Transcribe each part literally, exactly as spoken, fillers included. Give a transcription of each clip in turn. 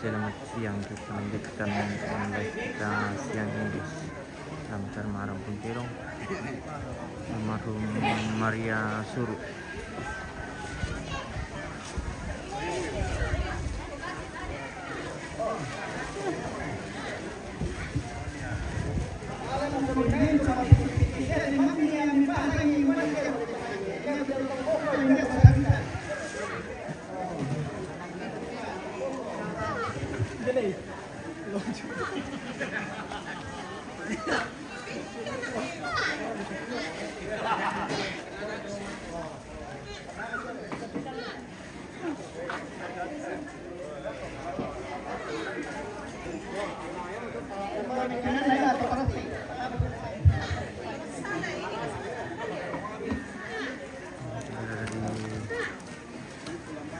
Selamat siang, kita lanjutkan live kita siang ini, guys. Salam sejahtera Maram Puntirong. Almarhum Maria Suru.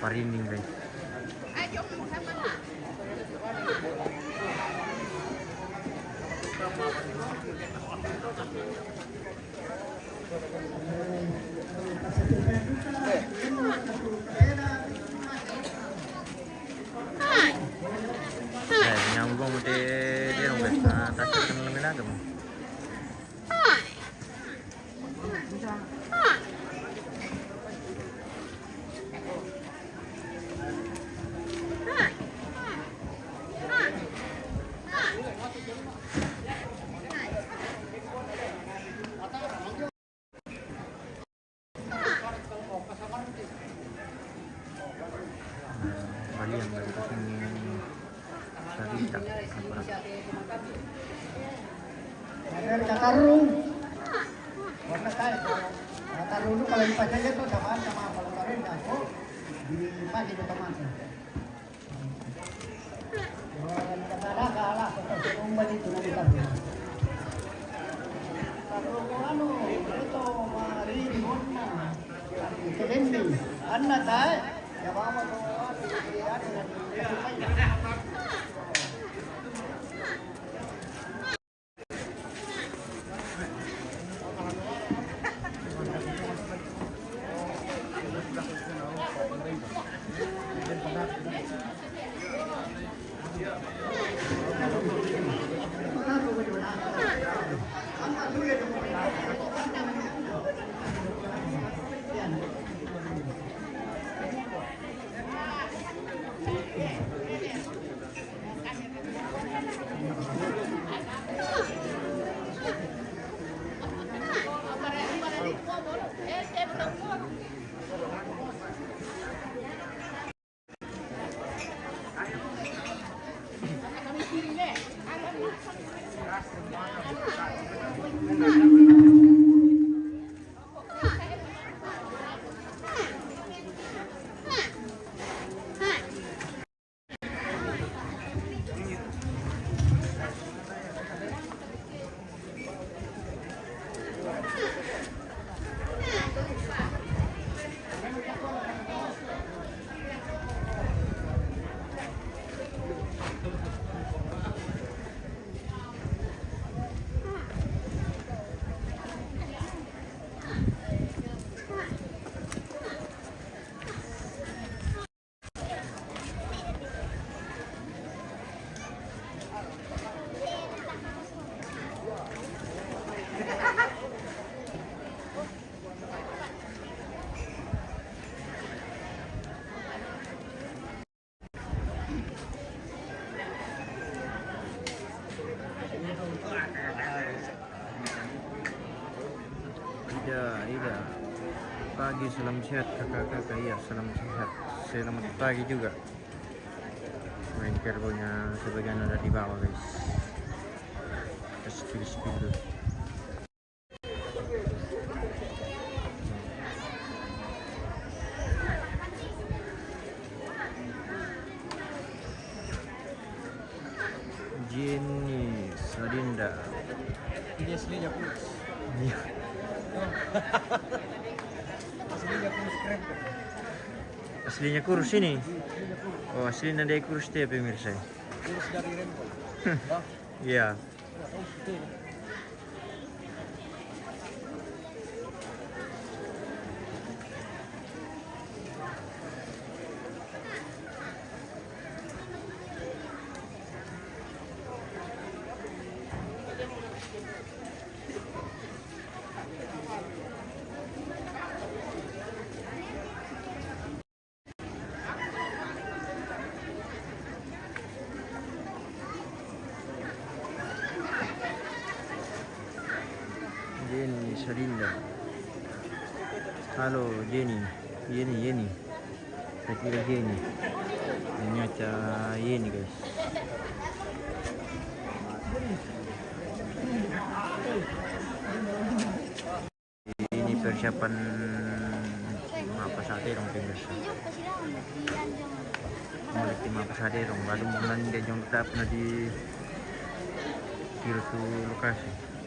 Parinding, guys. Eh, nyambung di, di rumah. Ah, tak kena menagam. Balian dari kosong. Sarita, apa? Ada katarung. Warna kayu. Katarung itu kalau dipasangnya tuh sama, sama kalau kawin aku dipakai ke teman tuh. Kalau kata ada kalah, kata si Umbal itu nanti kamu. Kalau anu, itu mari di Honda. Itu dinding. Anak saya. Ida, Ida. Pagi, salam sehat, kakak-kakak. Iya, salam sehat. Selamat pagi juga. Main kerbaunya sebagian ada di bawah, guys. Kita spill-spill dulu. Jenis Adinda. Ini aslinya kurus. Iya. Aslinya kurus krempek. Aslinya kurus ini. Aslinya kurus. Oh, aslinya dari kurus dia, pemirsa. Kurus dari rempong. Iya. Sadinda. Halo, Jenny. Jenny, Jenny. Saya kira Jenny. Ternyata Jenny, guys. Ini persiapan mapasade dong, pemirsa. Mulai di mapasade dong, baru mengenai dia jong tetap na di kiri tu lokasi.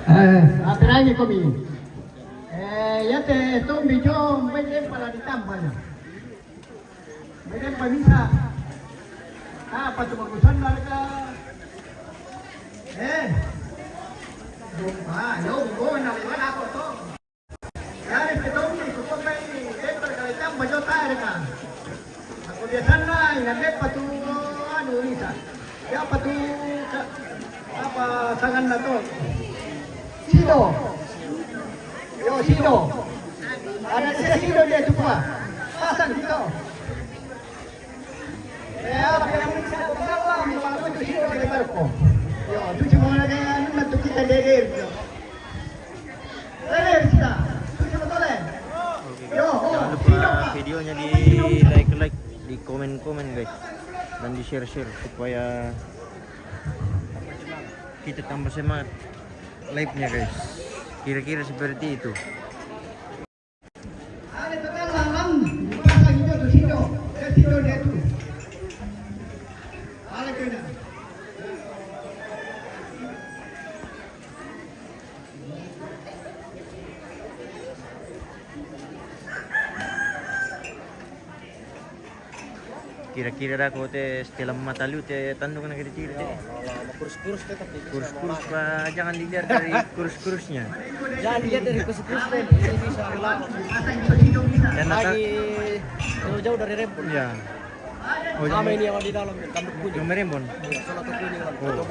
Eh, aperangi komi. Eh, ya te tombi jo, mai tempa la di tampa na. Mai tempa misa. Apa tu bagusan mereka? Eh. Jumpa, yo, gua nak lewat aku tu. Yari pe tombi, ko pamai, eh, perkara jam bajo tarik, ah. Ako biasan na, ina depa tu, anu, Risa. Siapa tu, ka-, apa, tangan na to? Sido. Yo, Sido. Ada tiga Sido dia tu, Pak. Pasang Sido. Eh, apa yang bisa, apa yang bisa, apa yang bisa, Sido dari Maroko. Yo, tu cuma lagi, anu, na tu kita dede. Oke, guys. Jangan lupa videonya di like-like, di komen-komen, guys, dan di share-share supaya kita tambah semangat live-nya, guys. Kira-kira seperti itu. Kira-kira dako te Stella Mata liu te tanduk na kiri-kiri te. Kurus-kurus tetap itu. Kurus-kurus, Pak, jangan dilihat dari kurus-kurusnya. Jangan dilihat dari kurus-kurus, Pak. Ini bisa. Yang lagi jauh-jauh dari Rembon. Ya. Oh, sama ini yang di dalam, tanduk kuning. Yang merembon. Iya, salah satu kuning. Oh.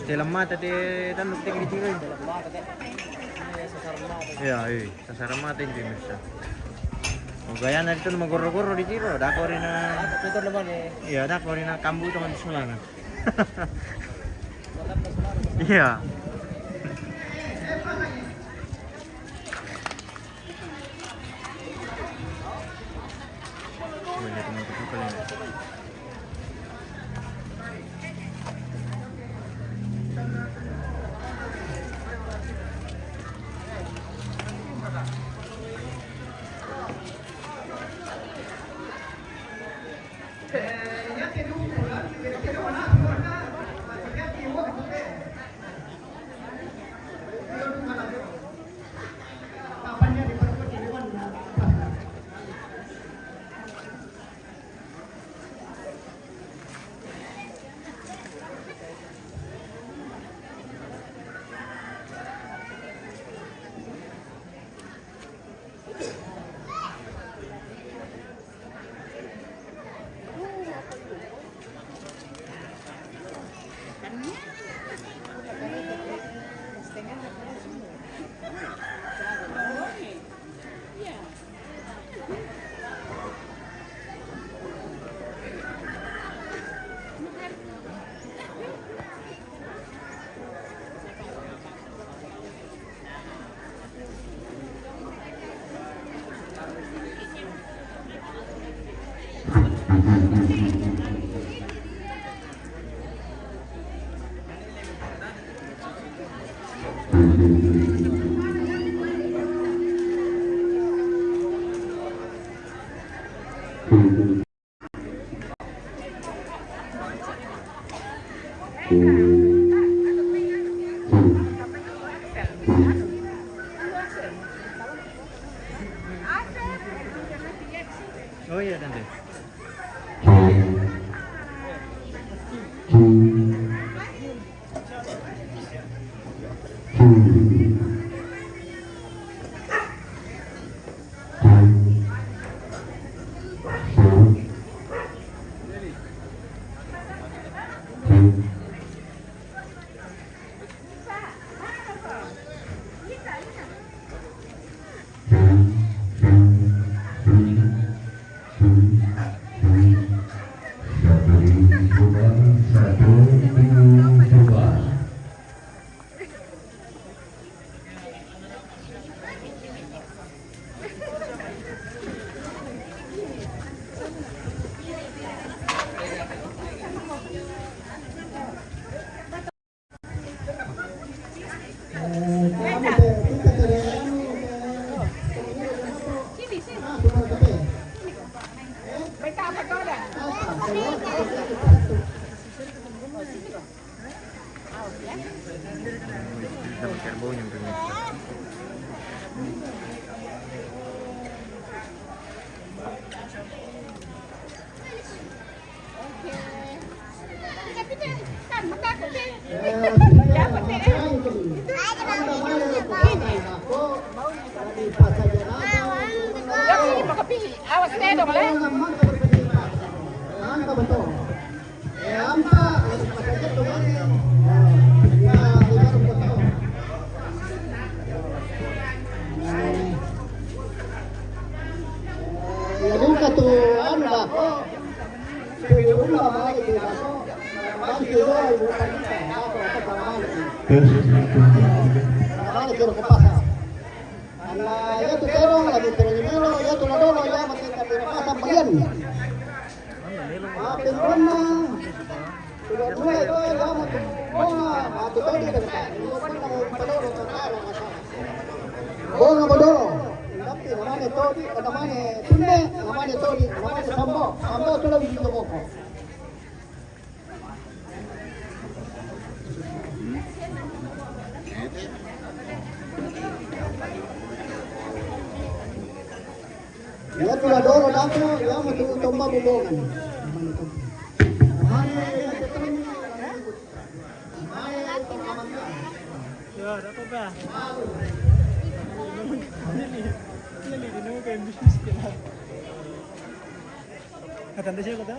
Stella Mata te tanduk te kiri-kiri. Stella Mata te. Iya, sasaran mata. Iya, iya. Sasaran mata ini, pemirsa. Oh, gaya na itu nama goro-goro di tiro, dako ri na. Itu namanya. Iya, dako ri na kambu itu kan sulana. Iya. Banyak teman terbuka ini. Oh iya, Tante. Dong, Le. Ya, buka tu, anu lah. Ala, ya tu terong lagi, terong ni lo, ya tu la dolo, ya makin kami pasang balian. Makin kena. Sudah dua itu, ya, makin kena. Makin kena. Bonga bodoro. Tapi namanya Todi, namanya Tunde, namanya Todi, namanya Sambo. Sambo tu lagi di Jogoko. Ya tu la dolo dapo, ya mau tu tomba bubongan. Ya, ada apa, Bah? Ini, ini, ini, ini kayak bisnis kita. Kata anda siapa, kata?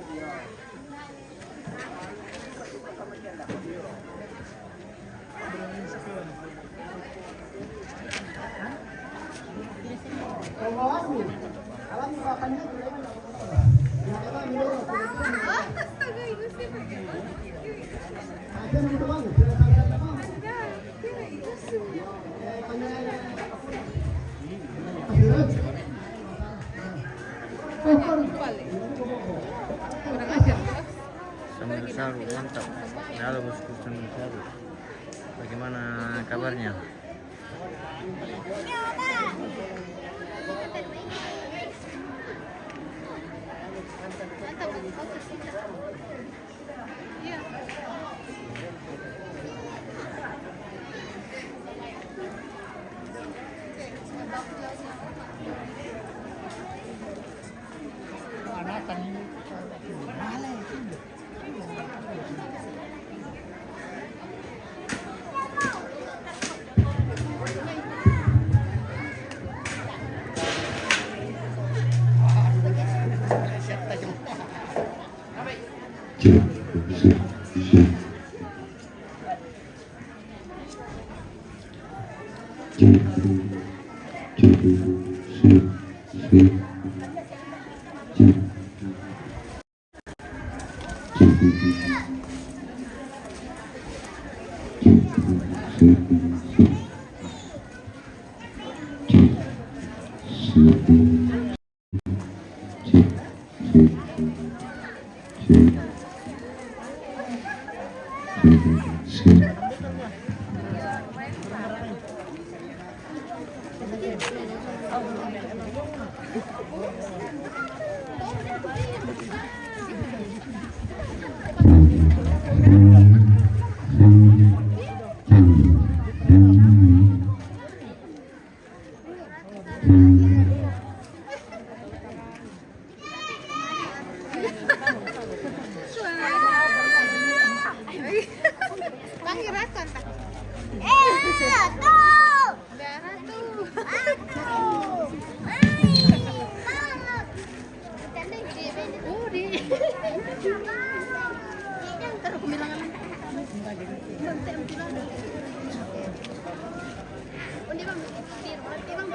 Sambil saru, mantap. Halo, bosku, sambil saru. Bagaimana kabarnya? Panggil Raka, entah. Eh, tuh. Darah tuh. Aku. Ai, Mama. Udah. Ntar aku bilang sama. Nanti, Bang. Di rumah, nanti, Bang.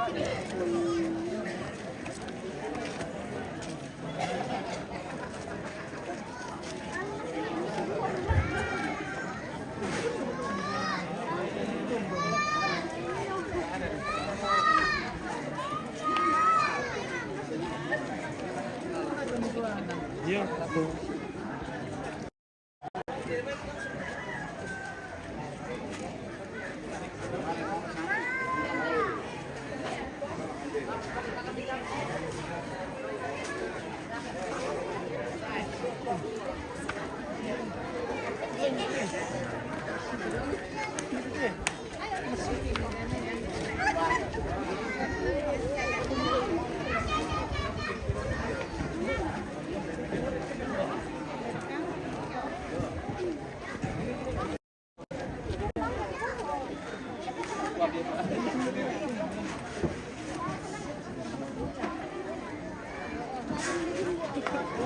Iya, aku.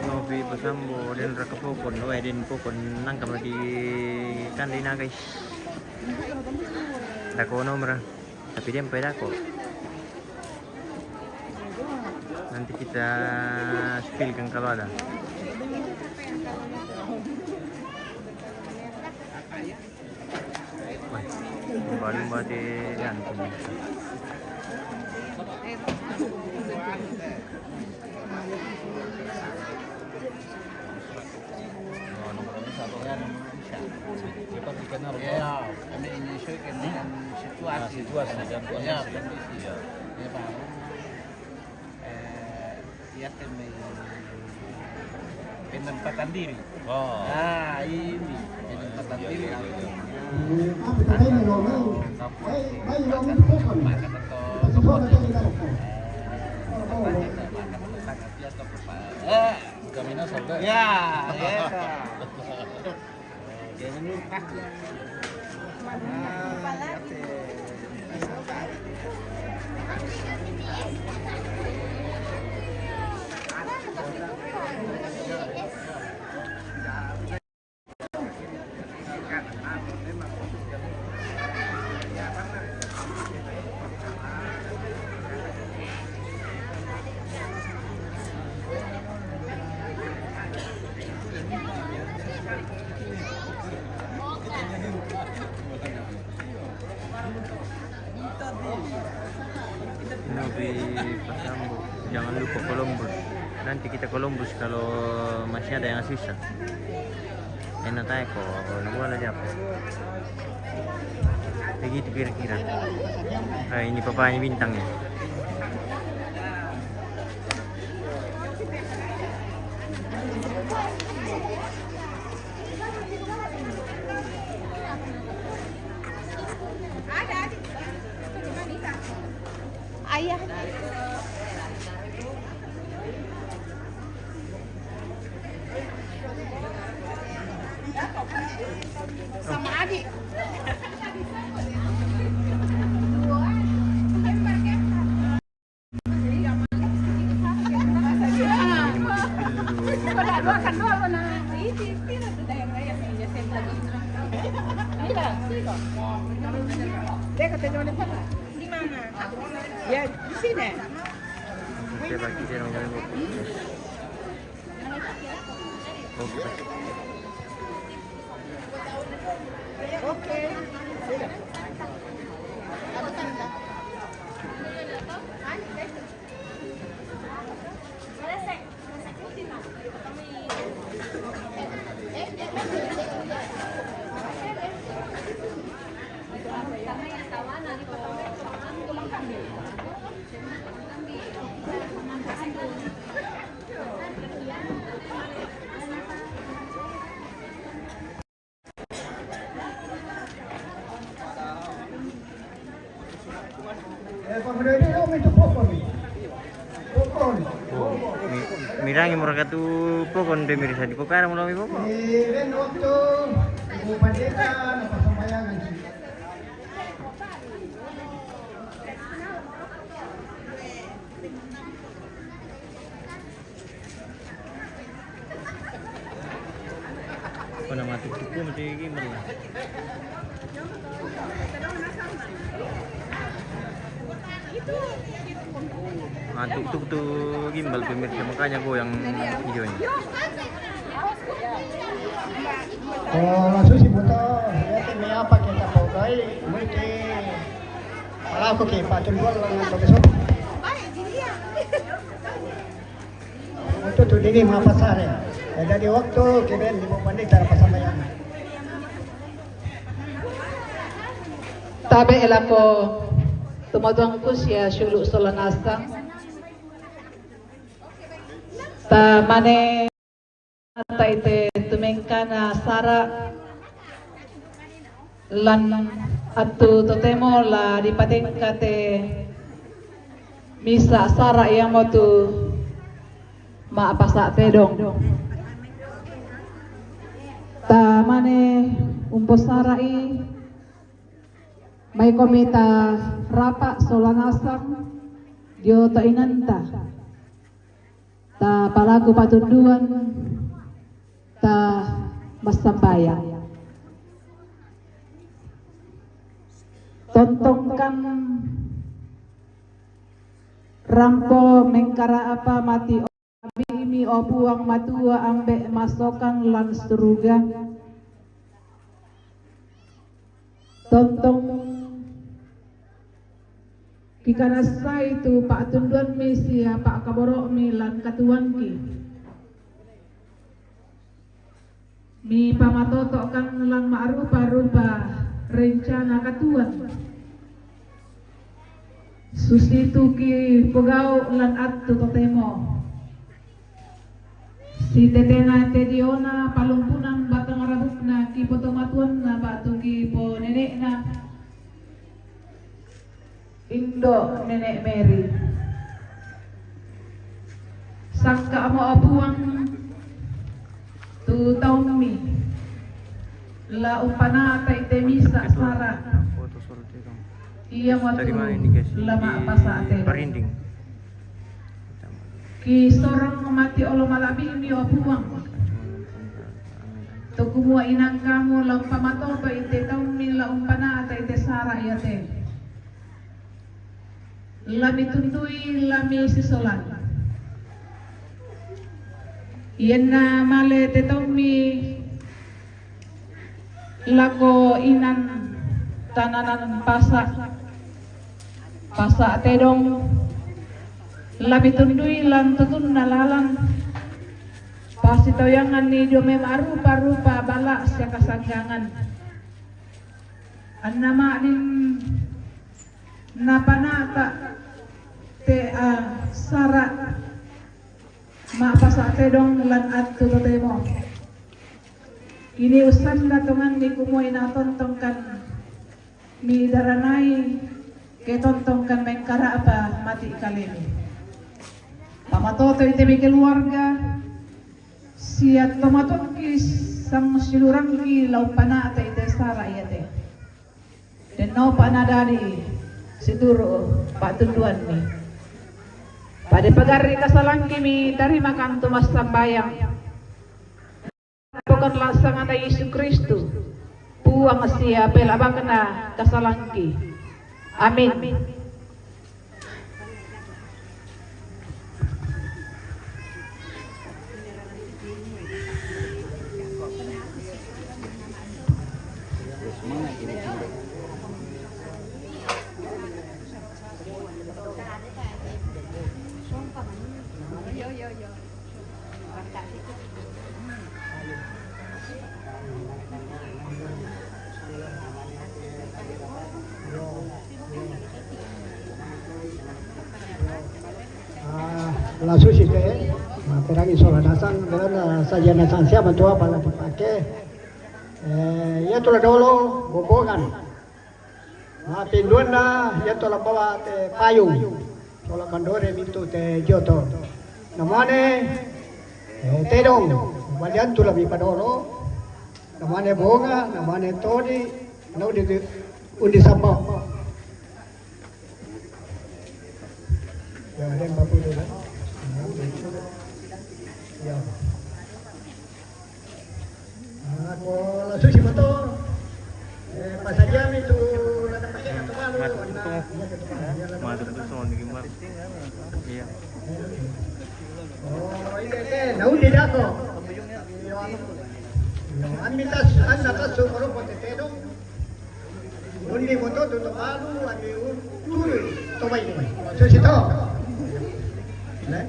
Novi pasambo, den raka pokon, weh, den pokon nangkap di kandai na, guys. Dako nomor, tapi den pe dako. Nanti kita spillkan kalau ada. Lumba-lumba di anu. Ya, kami menyesuaikan dengan situasi. Situasi dan kondisi. Ya, baru, eh, ya, kami penempatan diri. Oh. Ah, ini penempatan diri. Iya, iya, iya. Kami nasab, ya, ya. Jangan lupa. Novi pasambo, jangan lupa Columbus. Nanti kita Columbus kalau masih ada yang sisa. Enak tayo ko, nabuwala di apa? Begitu kira-kira. Ah, ini papanya Bintang ya. Ayah. Sama adik. Di mana? Ya, di sini. Oke, bagi dia orang. Oke. Oke. Eh, Pak Freddy, lo minta pokok nih. Pokok nih. Oh, mi-, mirangi mo ra katu pokok, nde miri sa di kokara mo lomi pokok. Eh, ben waktu Ibu Pandita, napa sambayangan sih? Apa nama, tuktuk ko mati gimbal? Ah, tuktuk tu gimbal, pemirsa, makanya goyang videonya. Oh, langsung si buta, ya, me apa kita pakai, mesti palaku ke patul bola dengan profesor. Untuk tu dini mapasar ya. Ya, jadi waktu kita di Bupati cara pasambayangan. Tabe' lako tumaduangku siya Sulu Solanasang. Ta mane ta ite tumengkana sara' lan attu totemo la dipatengka te misa' sara' iamotu ma'pasa' tedong. Ta mane umposara'i, maikomi ta rapa' sola nasang dio to inanta. Ta Palaku patunduan ta massambayang. Tontongkan rampo mengkara apa mati o Nabi-Mi, o Puang Matua, ambek masokan lan suruga. Tontong kikanassai tu pa'tunduan-Mi sia pa'kaboro-Mi lan katuoangki. Mipamatoto'kan lan ma'rupa-rupa rencana katuoan. Susitu kipogau' lan attu totemo. Sitetena te diona palumpunan batang rabukna kipotomatuanna ba'tu kiponene'na, Indo' Nene' Mary. Sangka'mo, o Puang, tu taummi la umpana'ta'i te misa' sara'. Iamotu la ma'pasa' tedong. Kisorong mati olo mala'bi'mi, o Puang. Tu kumua inang kamu la umpamatoto'i te taummi la umpana'ta'i te sara' iate. La mitundui, la misisolan. Ianna male te taummi lako inan tananan pasa', pasa' tedong, la mitundui lan tutunna lalan, pasitoyanganni dio mai ma'rupa-rupa bala' sia kasanggangan. Anna ma'din napana'ta' te, a, sara' ma'pasa' tedong lan attu totemo. Kini ussanda tonganni kumua inatontongkan midaranai ke tontongkan mengkara'pa mati kalemi. Pamatoto'i te mi keluarga sia tomatuangki sangsiulurangki la umpana'ta'i te sara' iate. Dennopa nadadi situru' pa'tunduanni. Pade pagarri' kasalangki mitarimakan tu massambayang. Pokon lansanganna Yesu Kristus, Puang sia pelabakna kasalangki. Amin. Ah, la susi te, ah, perangi sola nasang, dengan, ah, saja nasang siapa tu apa la dipake. Eh, iatu la dolo, bobongan. Ma'pinduanna iatu la bawa te payung. Sola kandore mitu te joto. Namane, eh, tedong. Baliantu la mipadolo. Namane bonga, namane todi, na undi, undi sapa. Ya, den papudu, ya. Ya. Ah, ko langsung si motor. Eh, pasadiami tu, na tapake na tu balu. Matur tu, na, matur tu, soal ni gimana? Iya. Oh, ini te, na undi dako. Yo, anu. Yo, ami tas, anda tas, su, koro, pote, tedong. Undi moto tu to balu, ami u-, turu, to bai. So, si to. Ne?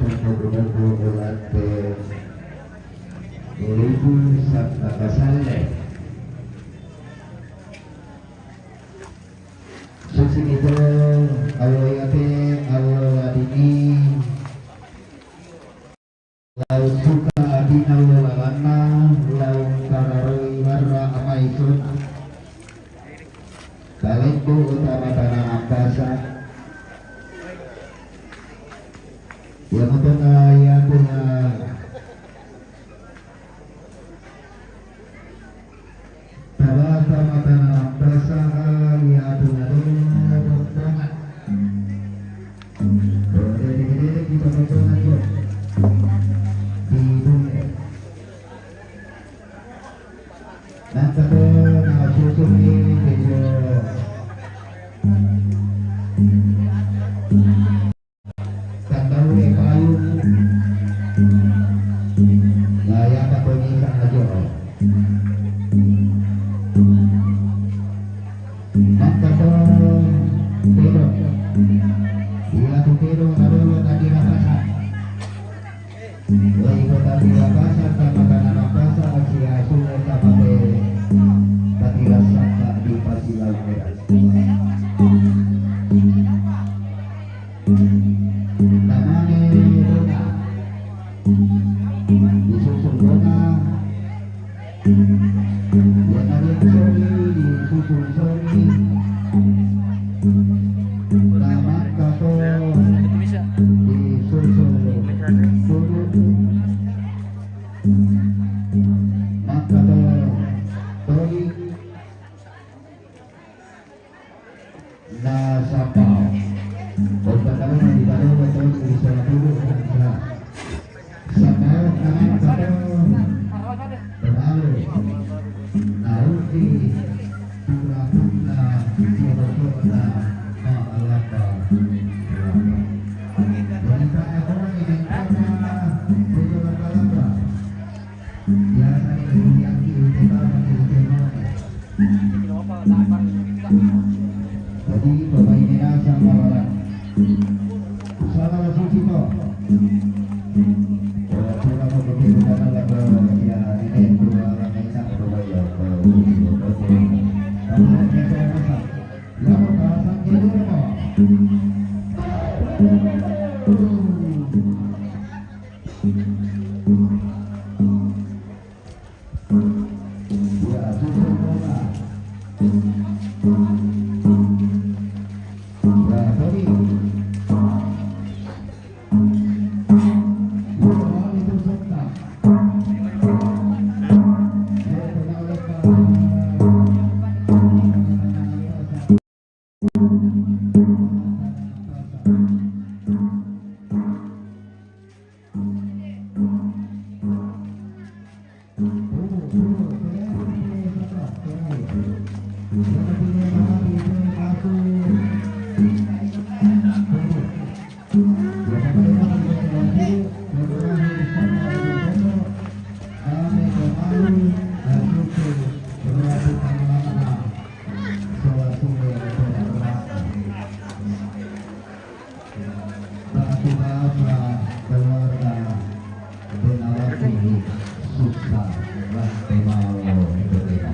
Buku-buku ulante ibu Santa Kasalle. Susi itu, Allah yate, Allah ladini. Lau suka adina ulalanna, lau tararoi warra amai sona. Talembu utama tanah ampasa. Ya mutona ya tuna. Tabata matana nampasa, ya tuna dulu. Jadi kita tonton aja. Di dunia. Nah, satu nama susu ini video. Tandau e payu. Nah, ya, Pak Tony, sang aja. Maka to Pedro. Iya, tu Pedro, taruh tadi rapasan. Wah, ikut tadi rapasan, sama tanah rapasan, masih asuh, tak pakai tadi rasa, tak dipasih lalu merah. Namane Dona. Disusul Dona. Yang ada Sony, disusul Sony. Nama Kato. Disusul Dona. Maka Kato. Tony. Na sapao. Oka tau na di tau na tau di sana dulu. Na sapao na tau. Terlalu. Na uti. Pura-pura. Pura-pura. Maalapa. Berita ekonomi dan kota. Betul-betul. Biasa ini yang kita pakai. Jadi, Bapak ini rasa malah salah suci to. Oh, pura mau pergi ke sana lah, ke ya, ini dua orang ini nak berubah ya, ke Bapak ini saya rasa. Ya, Bapak, sampai dulu, Pak. Batu bapa keluarga Benawati susah rantai mau berbeda.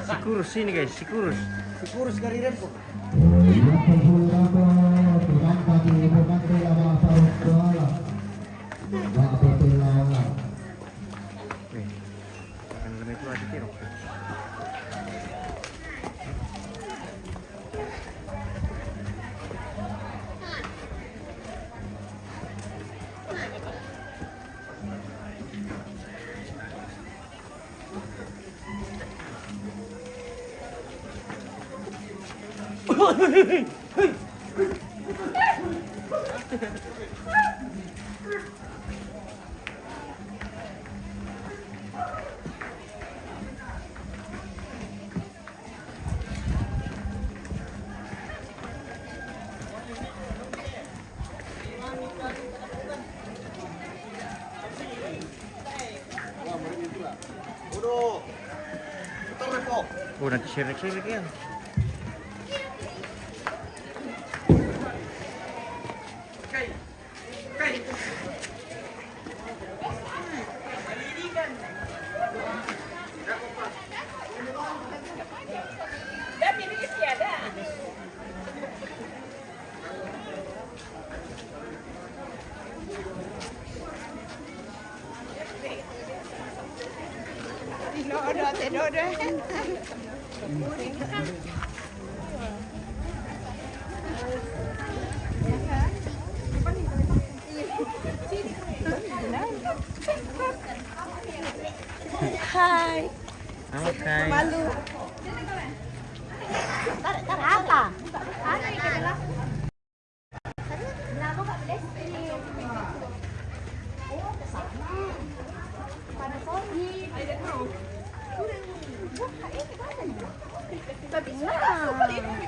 Si kurus ini, guys, si kurus. Si kurus dari Rempo. Oh, iya, betul apa? Kurang tadi ibu nanti sama Faruk Kuala. Bapak Telawa. Nih, akan kena itu aja, Tiro. Oh, nanti share-share ya. Hai. Oke. Malu. Apa? Apa yang kita lakukan?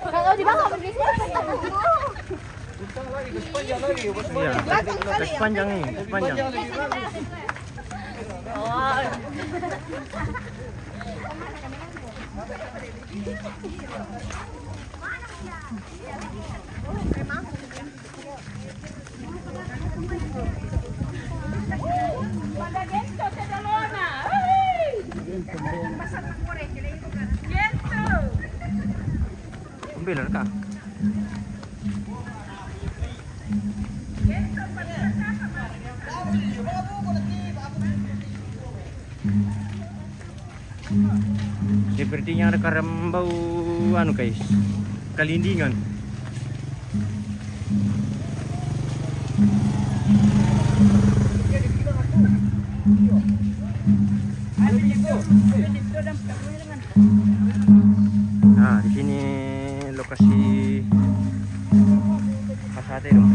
Kalau di bawah, iya, sepanjang ini, sepanjang. Ambil lah, Kak. Sepertinya ada karambau, anu, guys, kalindingan. Nah, di sini lokasi pasate dong.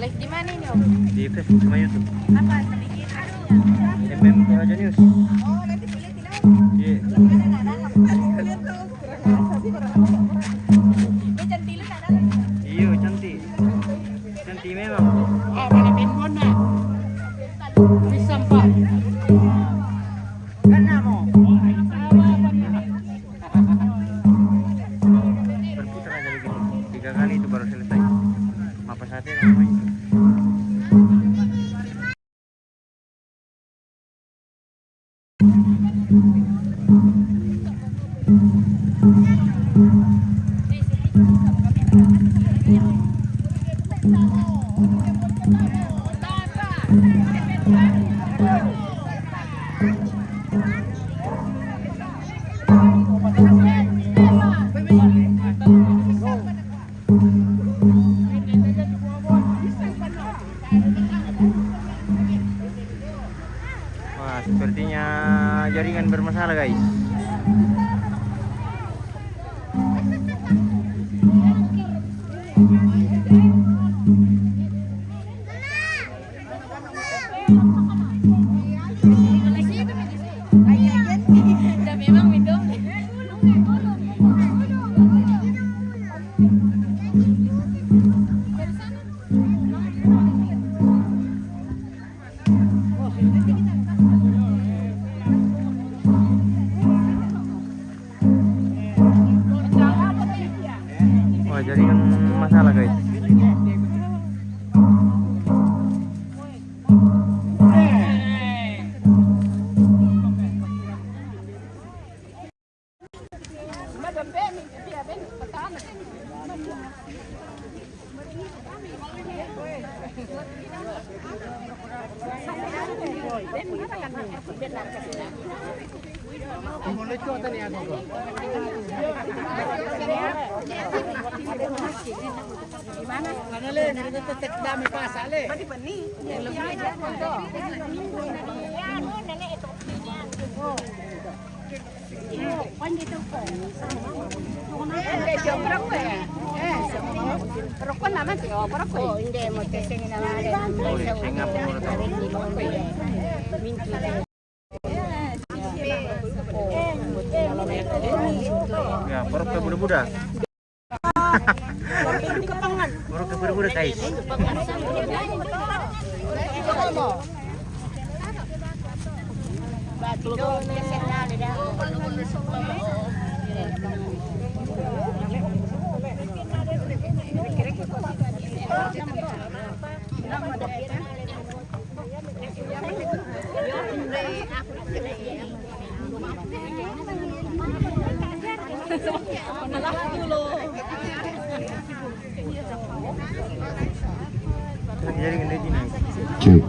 Live di mana ini, Om? Di Facebook sama YouTube. Apa? Sedikit. M M T Aja News. Oh, nanti lihat di dalam. Iya. Ada, ada, ada. Iya, cantik. Cantik memang. Ah, mana pinbon, nah? Bisa empat. Kan namo. Berputar aja begitu. Tiga kali itu baru selesai. Apa saja namanya? Wah, sepertinya jaringan bermasalah, guys. Wah, jaringan masalah, guys. Ya, baru ke budak-budak. Baru ke budak-budak, guys. Cek.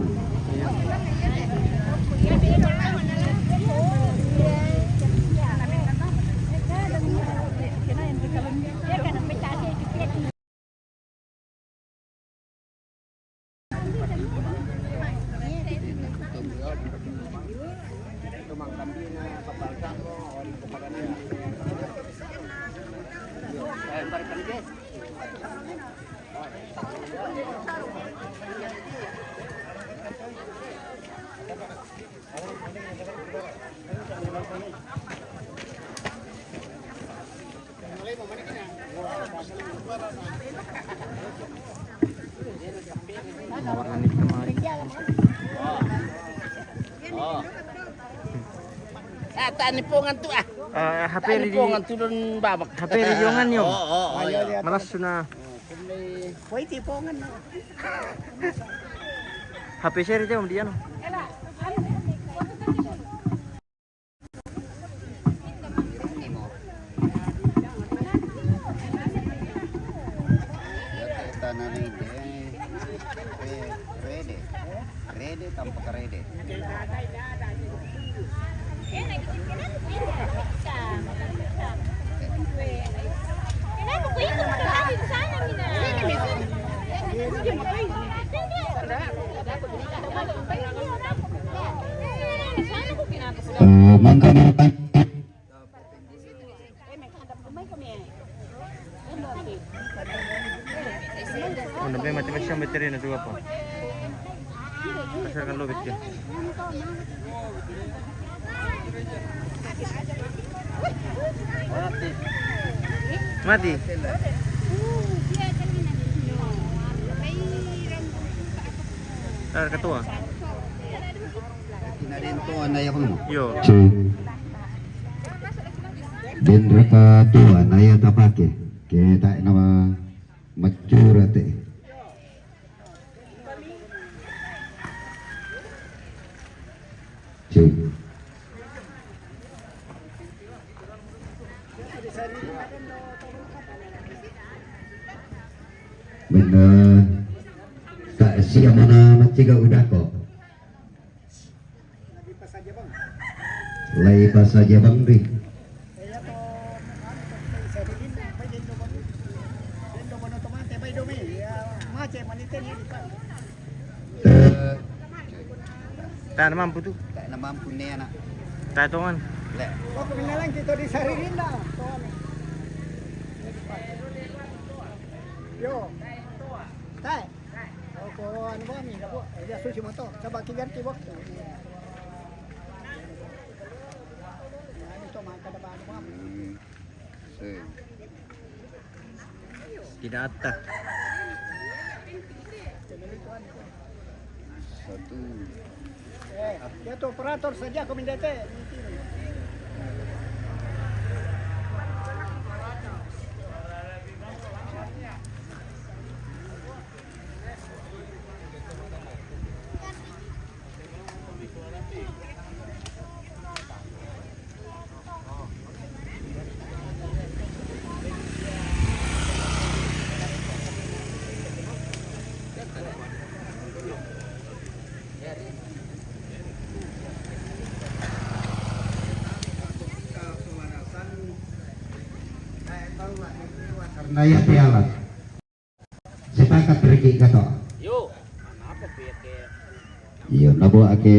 Ah, tak nipongan tu, ah. Ah, H P Tak ri di, nipongan tu don babak. H P ri jongan, yo. Oh, oh, oh, iya. Malas suna. Wai tipongan. H P share aja, Om Dian. Rede, rede, tampak rede. Kenapa kau ikut ke sana, Mina? Eh, mangga makan. Oh, nampai mati macam baterai na tu apa? Pasal kan lo betul. Mati. Ah, ketua. Yo. Cek. Dendra ka tua na ya tapake. Kita nama macura te. Cek. Benar. Tak siap mana macam udah kok. Lai pasa jabang ri. Eh, tak na mampu tu. Tak na mampu ni anak. Tak tongan. Le. Aku minalang kita di Saririnda. Yo. Tai. Oh, ko anu ba mi, ko. Ya susi moto. Coba ki ganti waktu. Anu to mangka da ba anu ba mi. Hmm. Tidak ada. Satu. Eh, ya tu operator saja ko mindete. Karena ya piala. Sepakat riki kato. Yo, kenapa tu ya ke? Iyo, nabo ake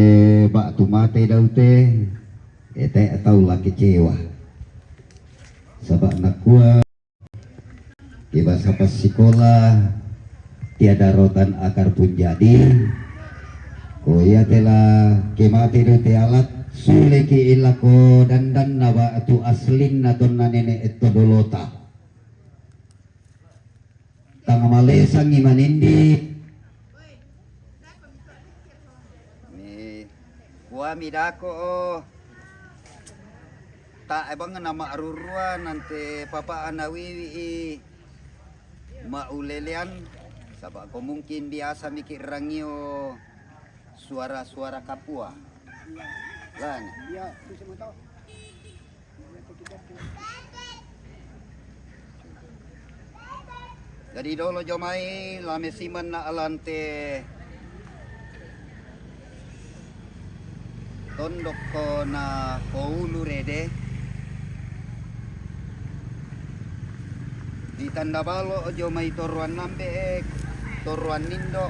ba tumate daute, ete tau la kecewa. Sabab nakua, iba sapa sikola tiada rotan akar pun jadi. Ko ia tela kemate daute alat, Suleki ilako dandanna batu aslinna tonna nene' to dolota. Tang malesangi manindi. Mi kuami dako, o. Tae bang na ma'rurua nante papa ana wiwi i ma'ulelean, saba' ko mungkin biasa miki' rangio suara-suara kapua. Lan. Iya, susah mau tahu. Jadi dolo jomai la mesiman na alante tondok ko na poulu rede. Ditanda balo jomai toruan nambe, toruan nindo.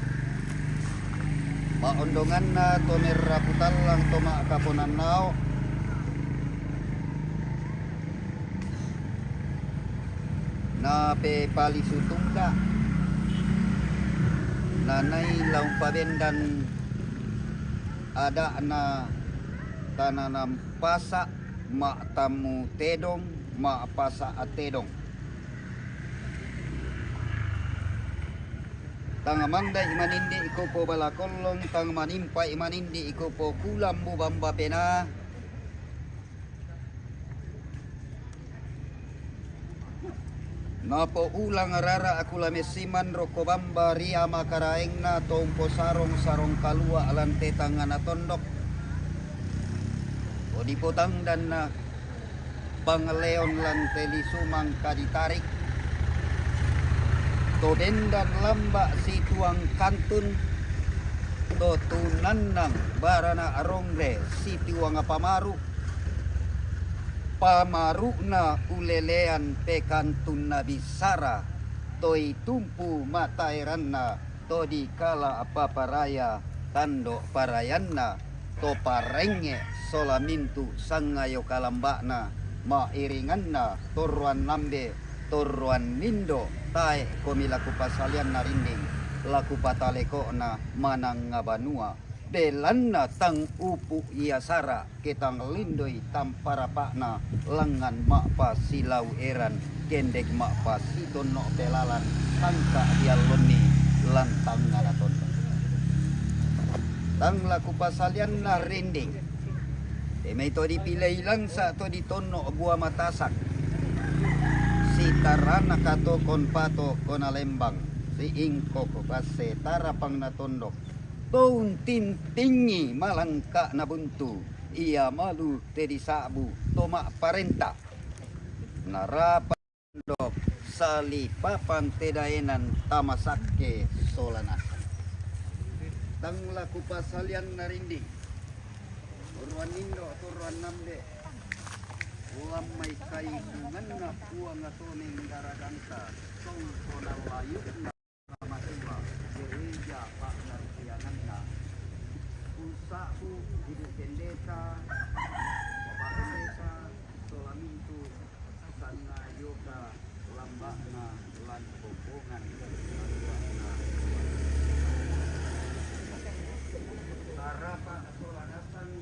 Pa'ondonganna to merra putallang to ma'kaponannao. Napepalisu tungka, nanai la umpabendan ada'na tananang pasa', ma'tammu tedong, ma'pasa' tedong. Tang mandai manindi' ko pobalakollong, tang manimpai manindi' ko pokulambu bamba penaa. Napoulang rara aku la messiman rokko bamba ri ama karaengna to umposarong-sarong kalua' lante tangngana tondok. To dipotangdanna pangleon lante lisu mangka ditarik. To bendan lamba' situang kantun, to tunannang barana rongre situang pamaru'. Pamaru'na ulelean pekantunna bissara, to itumpu mataeranna to dikala paparaya tando parayanna, to parengnge' sola mintu' sangayo kalamba'na, ma'iringanna torroan nambe, torroan nindo, tae' komi laku pasalianna rinding, laku pataleko'na manangnga banua. Belanna tang upu' ia sara', ke tang lindoi tamparapa'na langngan ma'pasilau eran, kendek ma'pasitonno' pelalan, tangka diallonni lantangngana tonno'. Tang laku pasalianna rinding. Te mai to dipilei langsa' to ditonno' bua matasak. Sitarana katokon pato kona lembang. Siingkok passe tarapang na tondok. To untintingngi malangka'na buntu, ia malu te disa'bu to ma'parenta. Narapa ndok sali papan te daenan tama sakke sola nasang. Tang laku pasalianna rinding. Turuan indo, turuan nambe. Uammai kaitunganna Puang to menggaraganta, tongkonan layukna. Matua, gereja pa'narsianganna. Usabu ibu pendeta, bapak pendeta, sola mintu sanna yoga lamba'na lan kombongan. Tarapa sola nasang.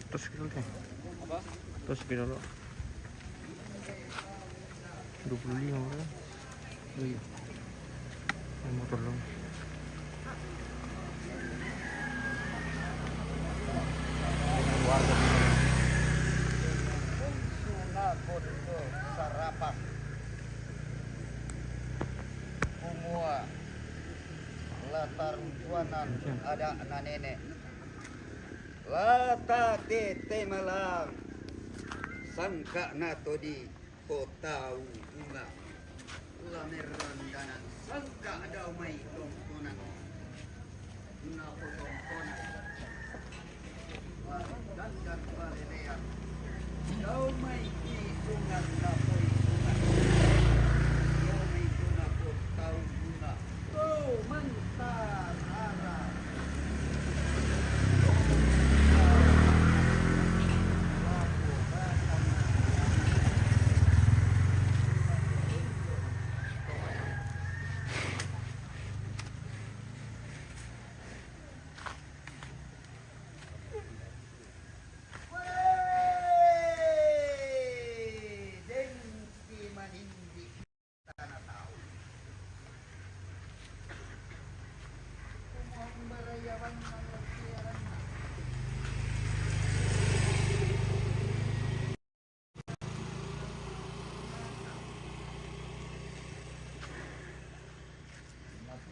Terus kita deh. Apa? Terus kita dulu. Dua puluh lima orang. Oh iya. Yang motor dong. Warga. Suna Kondo Sarapa. Kumua. Latar tuanan ada na nene. Lata tete malang. Sangka na todi kotau bunga. Lameran danan sangka dau mai tongkonan. Na potongkonan. Dandan balelean. Dau mai itungan na poitungan. Dau mai tuna potau bunga.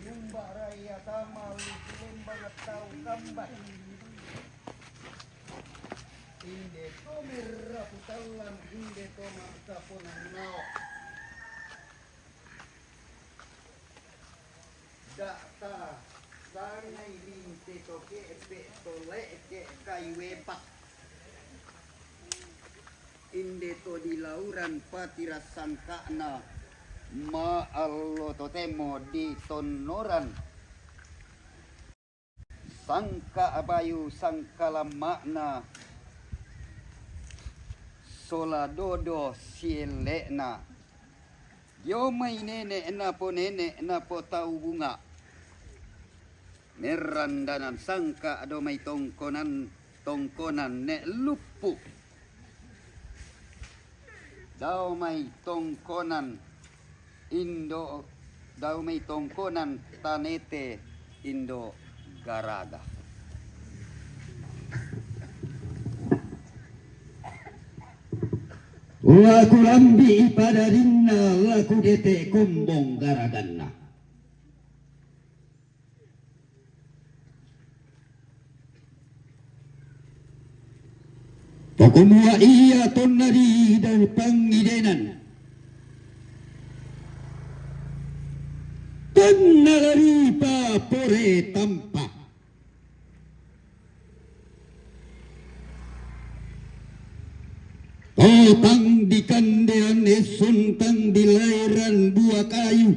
Lumba raya tama lumba tau kambat. Inde to merra putallan, inde to mangkaponan nao. Da'ta sangai linte to ke'pe to le'ke kayu epak. Inde to dilauran patira sangka'na ma'allo totemo ditonnoran. Sangka bayu sangka lamma'na sola dodo sielle'na. Dio mai nene' napo nene' napo tau bunga. Merrandanan sangka do mai tongkonan, tongkonan ne' luppu. Dao mai tongkonan indo, dao mai tongkonan tanete indo garaga. Laku lambi'i padarinna, laku dete kombong garaganna. Pokumua ia tonna di dari pangidenan. Tonna lari papore tampa. Totang di kandean esun tang di lairan dua kayu.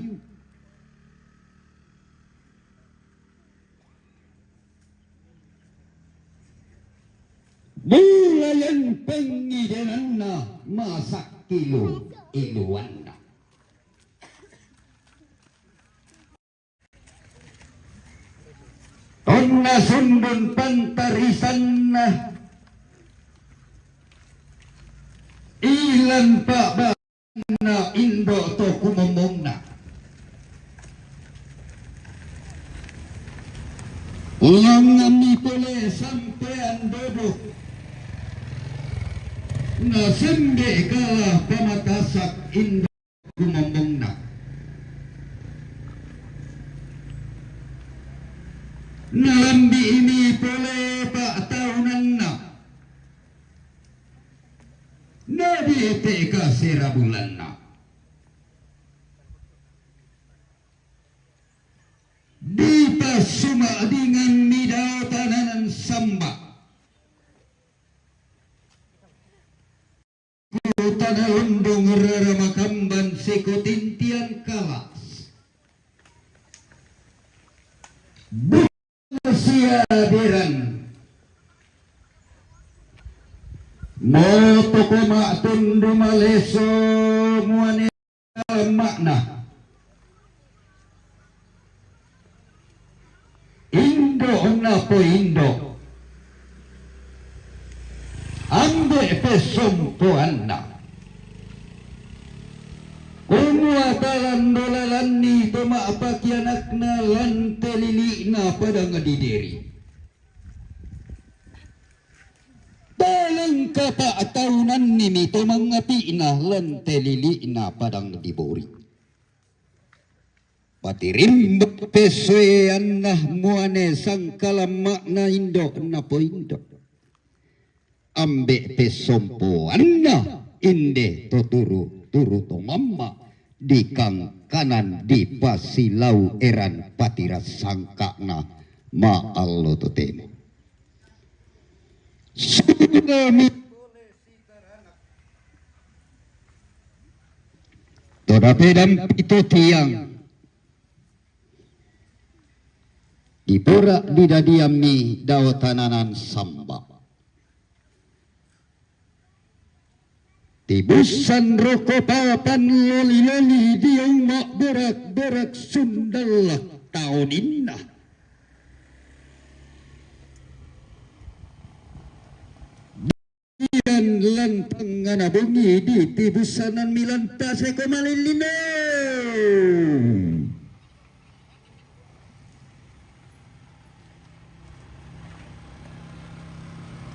Bulayan pengidenanna masakkilu iluanna. Tonna sundun pantarisanna ilan pa'ba na indo to kumombongna. Langnganni pole sampean dodo. Nasembe kala pamatasak indo kumombongna. Nalambi'imi pole pa'taunanna. Naditeka sera bulanna. Dipassumadinganni dao tananan samba. Ku tana londong rara makamban seko tintian kalas. Siabiran. Mo toko ma'tundu maleso muane ma'na. Indo' napoindo'. Ambe' pessompoanna. Kumua talando lalanni to ma'pakianakna lan te lili'na padang di Deri. Talangka pa'taunannimi to mangapi'na lan te lili'na padang di Bori. Patirimba' pessoeanna muane sangkalamma'na indo' napoindo'. Ambe' pessompoanna inde to turu-turu to mamma' di kangkanan di pasilau eran patirassangka'na ma'allo totemo. Sudami to dapedampi to tiang. Dipora' didadiammi dao tananan samba. Tibussan roko papan loli-loli dio ma'borak-borak sundalla taoninna. Ian lan tangngana bongi ditibussananmi lan paseko malillino.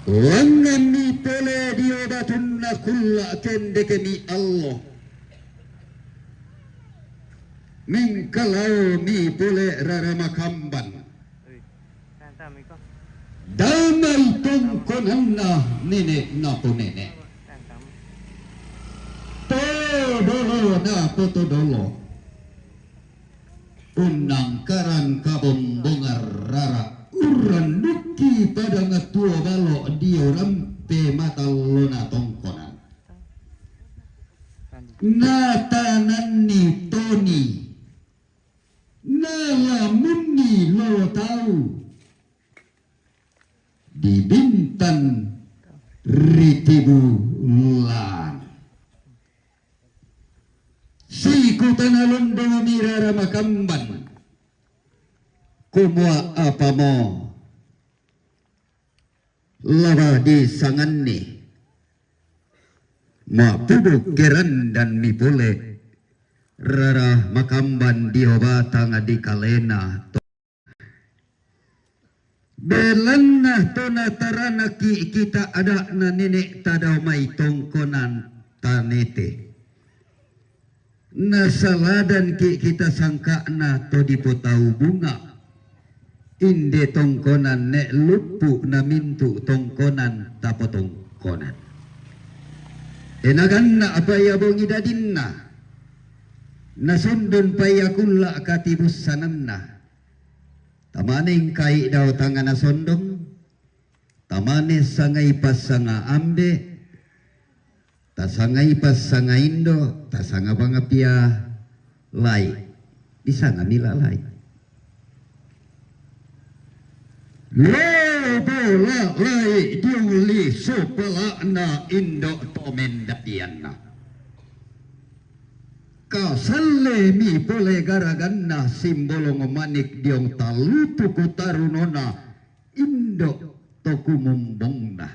Langnganmi pole dio batunna kulla' kendekemi allo. Mengkalaomi pole rara makamban. Damai tongkonanna nene' naponene'. To dolo napotodolo. Unnangkaran kabombongan rara urrandukki padang tuo balo' dio rampe matallona tongkonan. Natananni toni, nalamunni lolo tau di Bintan ri Tibulan. Sikutana londong mirara makamban. Kumua apamo laba disanganni. Ma'puduk kerandanmi pole rara makamban dio batang di kalena to. Belanna to nataranakki' kita ada'na nene' tadao mai tongkonan tanete. Nasaladanki' kita sangka'na to dipotau bunga'. Inde tongkonan ne' luppu' na mintu' tongkonan tapotongkonan. E naganna' pa ia bongi dadinna. Nasundun pa ia kulla' katibussananna. Tamane engkai dao tangana sondong, tamane sangai passanga ambe', tasangai passanga indo', tasanga bangapia lai', disanga mila lai'. Lobo la lai' diong lisu pala'na indo' to mendadianna. Kasallemi pole garaganna simbolong manik diong tallutu kutarunona indo' to kumumbongna.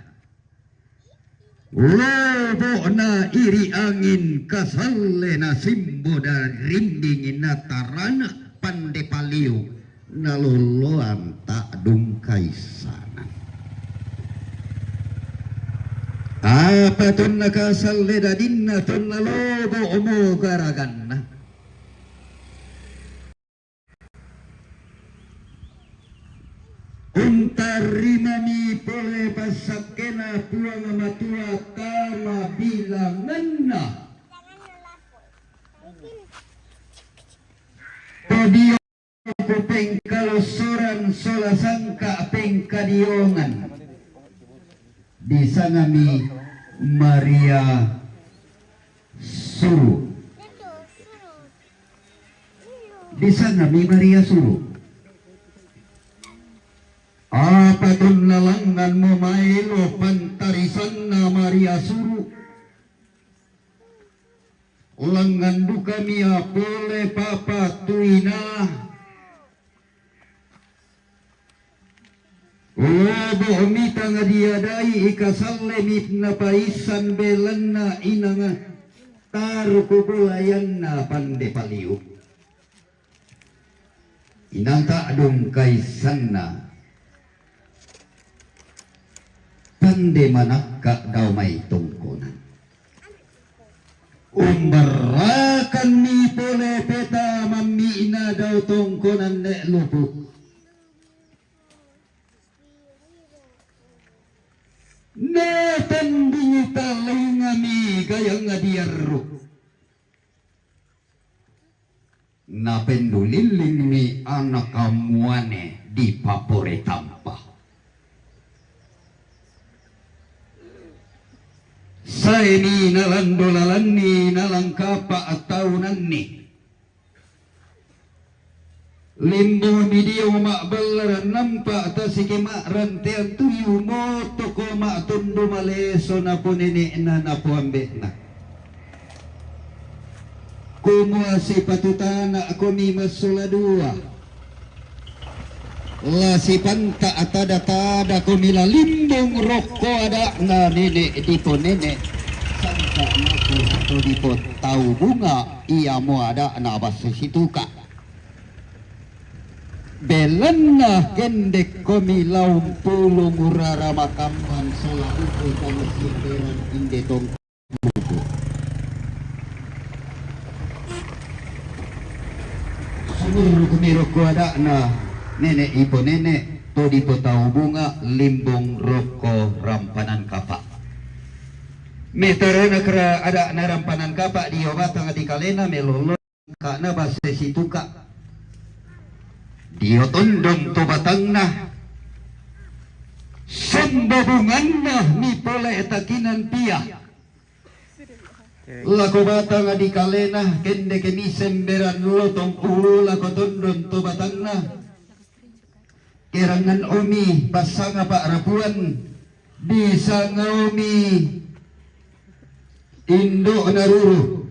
Lobo'na iri angin kasallena simbo darinding natarana' pande paliu. Naloloan ta'dungkai sana. Apa tonna kasalle dadinna tonna lobo'mo garaganna. Untarimami pole passakkena Puang Matua tama bilanganna. Podio Ku pengkalossoran sola sangka' pengkadiongan. Disangami Maria Suru. Disangami Maria Suru. Apa tonna langnganmu maelo pantarisanna Maria Suru? Langngan duka mia pole papa tu ina. Lobo mitang diadai ikasallemi napaissan belanna inang taruku bulayanna pande paliu. Inang ta'dung kaissanna pande manakka dao mai tongkonan. Umbarrakanni pole peta mammi'na dao tongkonan ne lupu. Natandingi talingami gayang diarru. Napendulillingmi anaka muane dipapore tampa. Saemi nalando lalanni nalangkapa taunanni. Limbung midio ma'ballaran nampa tasike ma'rantean tuyu motoko ma'tundu maleso naponene'na napoambe'na. Kumua sipatutana'komi massola dua. La sipanta tada-tadakomi la limbung rokko ada'na nene' diponene'. Santa matu to dipotau bunga, iamo ada'na basse situka. Belanna kendekkomi laung pulung urara makamman sola uku tama siaberan inde tong. Sumurukumi rokko ada'na nene' ipo nene' to dipotau bunga limbung rokko rampanan kapa'. Metarana kera ada'na rampanan kapa' dio batang dikalena melolo. Ka'na basse situka. Dio tondong to batangna. Sembabunganna mi pole takinan pia. Lako batang dikalena, kendeke mi semberan lotong ulu lako tondong to batangna. Kerangan omi passanga pa'rapuan, disanga omi indo'na ruru.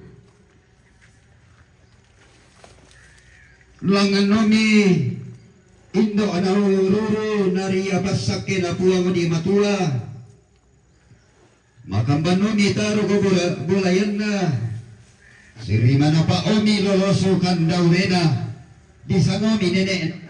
Langngan omi indo'na ruru naria passakkena Puang di Matua. Makamban omi taruku bula-, bulayanna, sirimanapa omi lolosu kandaurena, disanga omi nene'.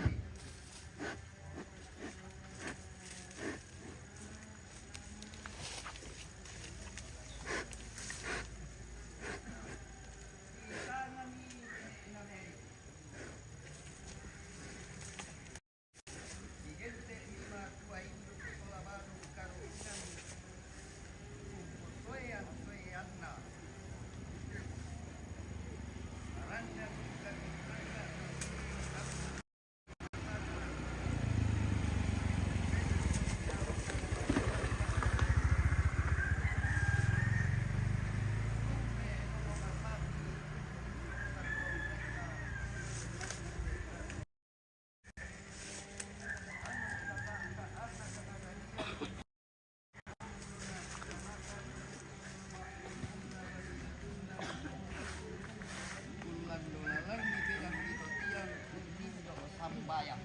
Sambayang.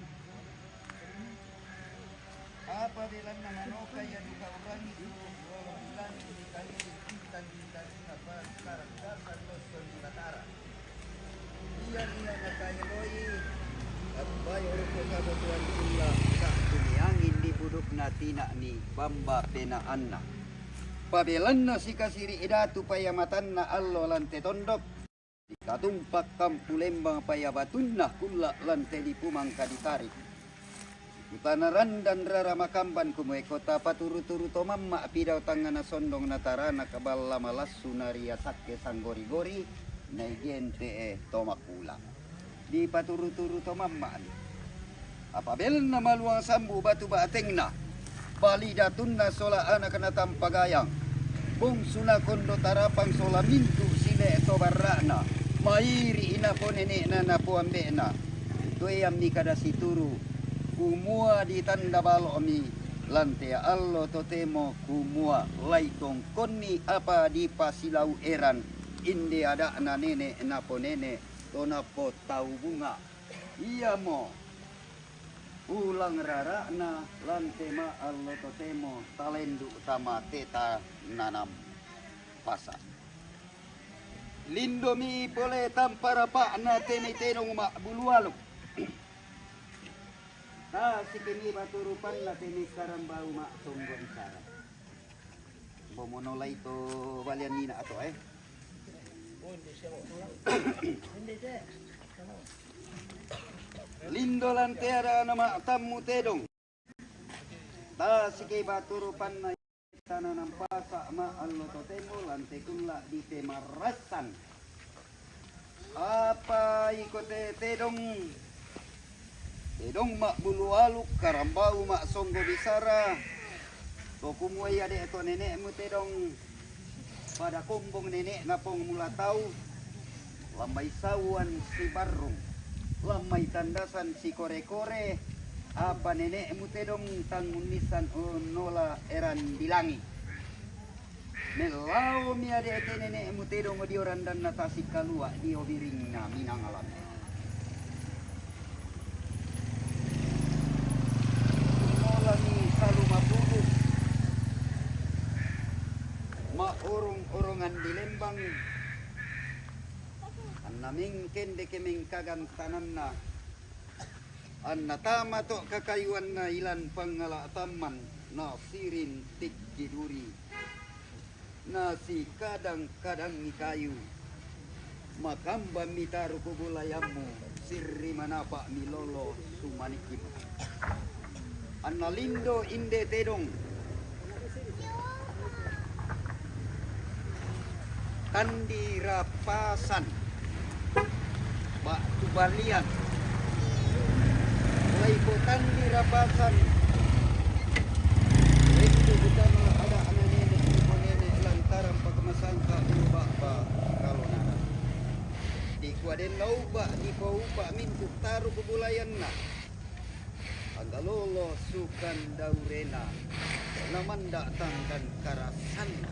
Apa belanna manoka iya dikaurangi tu lolo bulan di kali bintang-bintang apa sekarang dasar losso di Batara. Iya, iya, nakaeloi. Ambayo roko kabotuan kulla, tak kumiangin di pudukna tina'ni bamba penaanna. Pabelanna sikasiri' datu paya matanna allo lante tondok. Dikatumpak kampu lembang paya batunna kulla lante lipu mangka ditarik. Kutana randan rara makamban kumue kota paturu-turu to mamma' pidao tangngana sondong na tarana kaballa malassu naria sakke sanggori-gori naigente'e to makula. Dipaturu-turu to mamma'ni. Apa belanna maluang sambu batu batengna, bali datunna sola anakna tampagayang, bongsuna kondo tarapang sola mintu' sile to barra'na, mairi' inapo nene'na napoambe'na. Toeammi kada situru', Kumua ditanda balo'mi lan te allo totemo, kumua laitongkonni apa dipasilau eran, inde ada'na nene' naponene' to napotau bunga'. Iamo ulang rara'na lan te ma allo totemo talendu' tama te tananam pasa'. Lindomi pole tampa rapa'na te mai tedong ma'bulu aluk. Tasikemi batu rupanna te mai karambau ma'songgo bisara. Bomono lai to balian nina ato, eh. Lindo lan te ada'na ma'tammu tedong. Tasikei batu rupanna tananam pasa' ma allo totemo lan te kulla' di te marassan. Apa iko te tedong, tedong ma'bulu aluk, karambau ma'songgo bisara, to kumua ia de' to nene'mu tedong pada kombong nene'na pong mula tau, lan mai sauan sibarrung, lan mai tandasan sikore-kore, apa nene'mu tedong tang unnissan unnola eran di langi'. Mellaomi ade' te nene'mu tedong dio randanna tasi' kalua' dio biringna minangalan. Molani salu matudu, ma'orong-orongan di lembang, anna mengkendeke mengkagan tananna, anna tama to' kakayuanna ilan pangngala' tamman, nasirin tikki duri, nasikadang-kadangngi kayu. Makambanmi taruku bulayammu, sirri manapa'mi lolo sumanikkimu. Anna lindo inde tedong tandi rapasan ba'tu balian. Mulai ko tandi rapasan, itu utama ada anak nenek, ibu nenek lantaran pakamasangka ubah ba kalonana. Dikua den nauba, dipauba mintu taruku bulayanna. Anggalolo sukan daurena, namanda tangkan karasanna.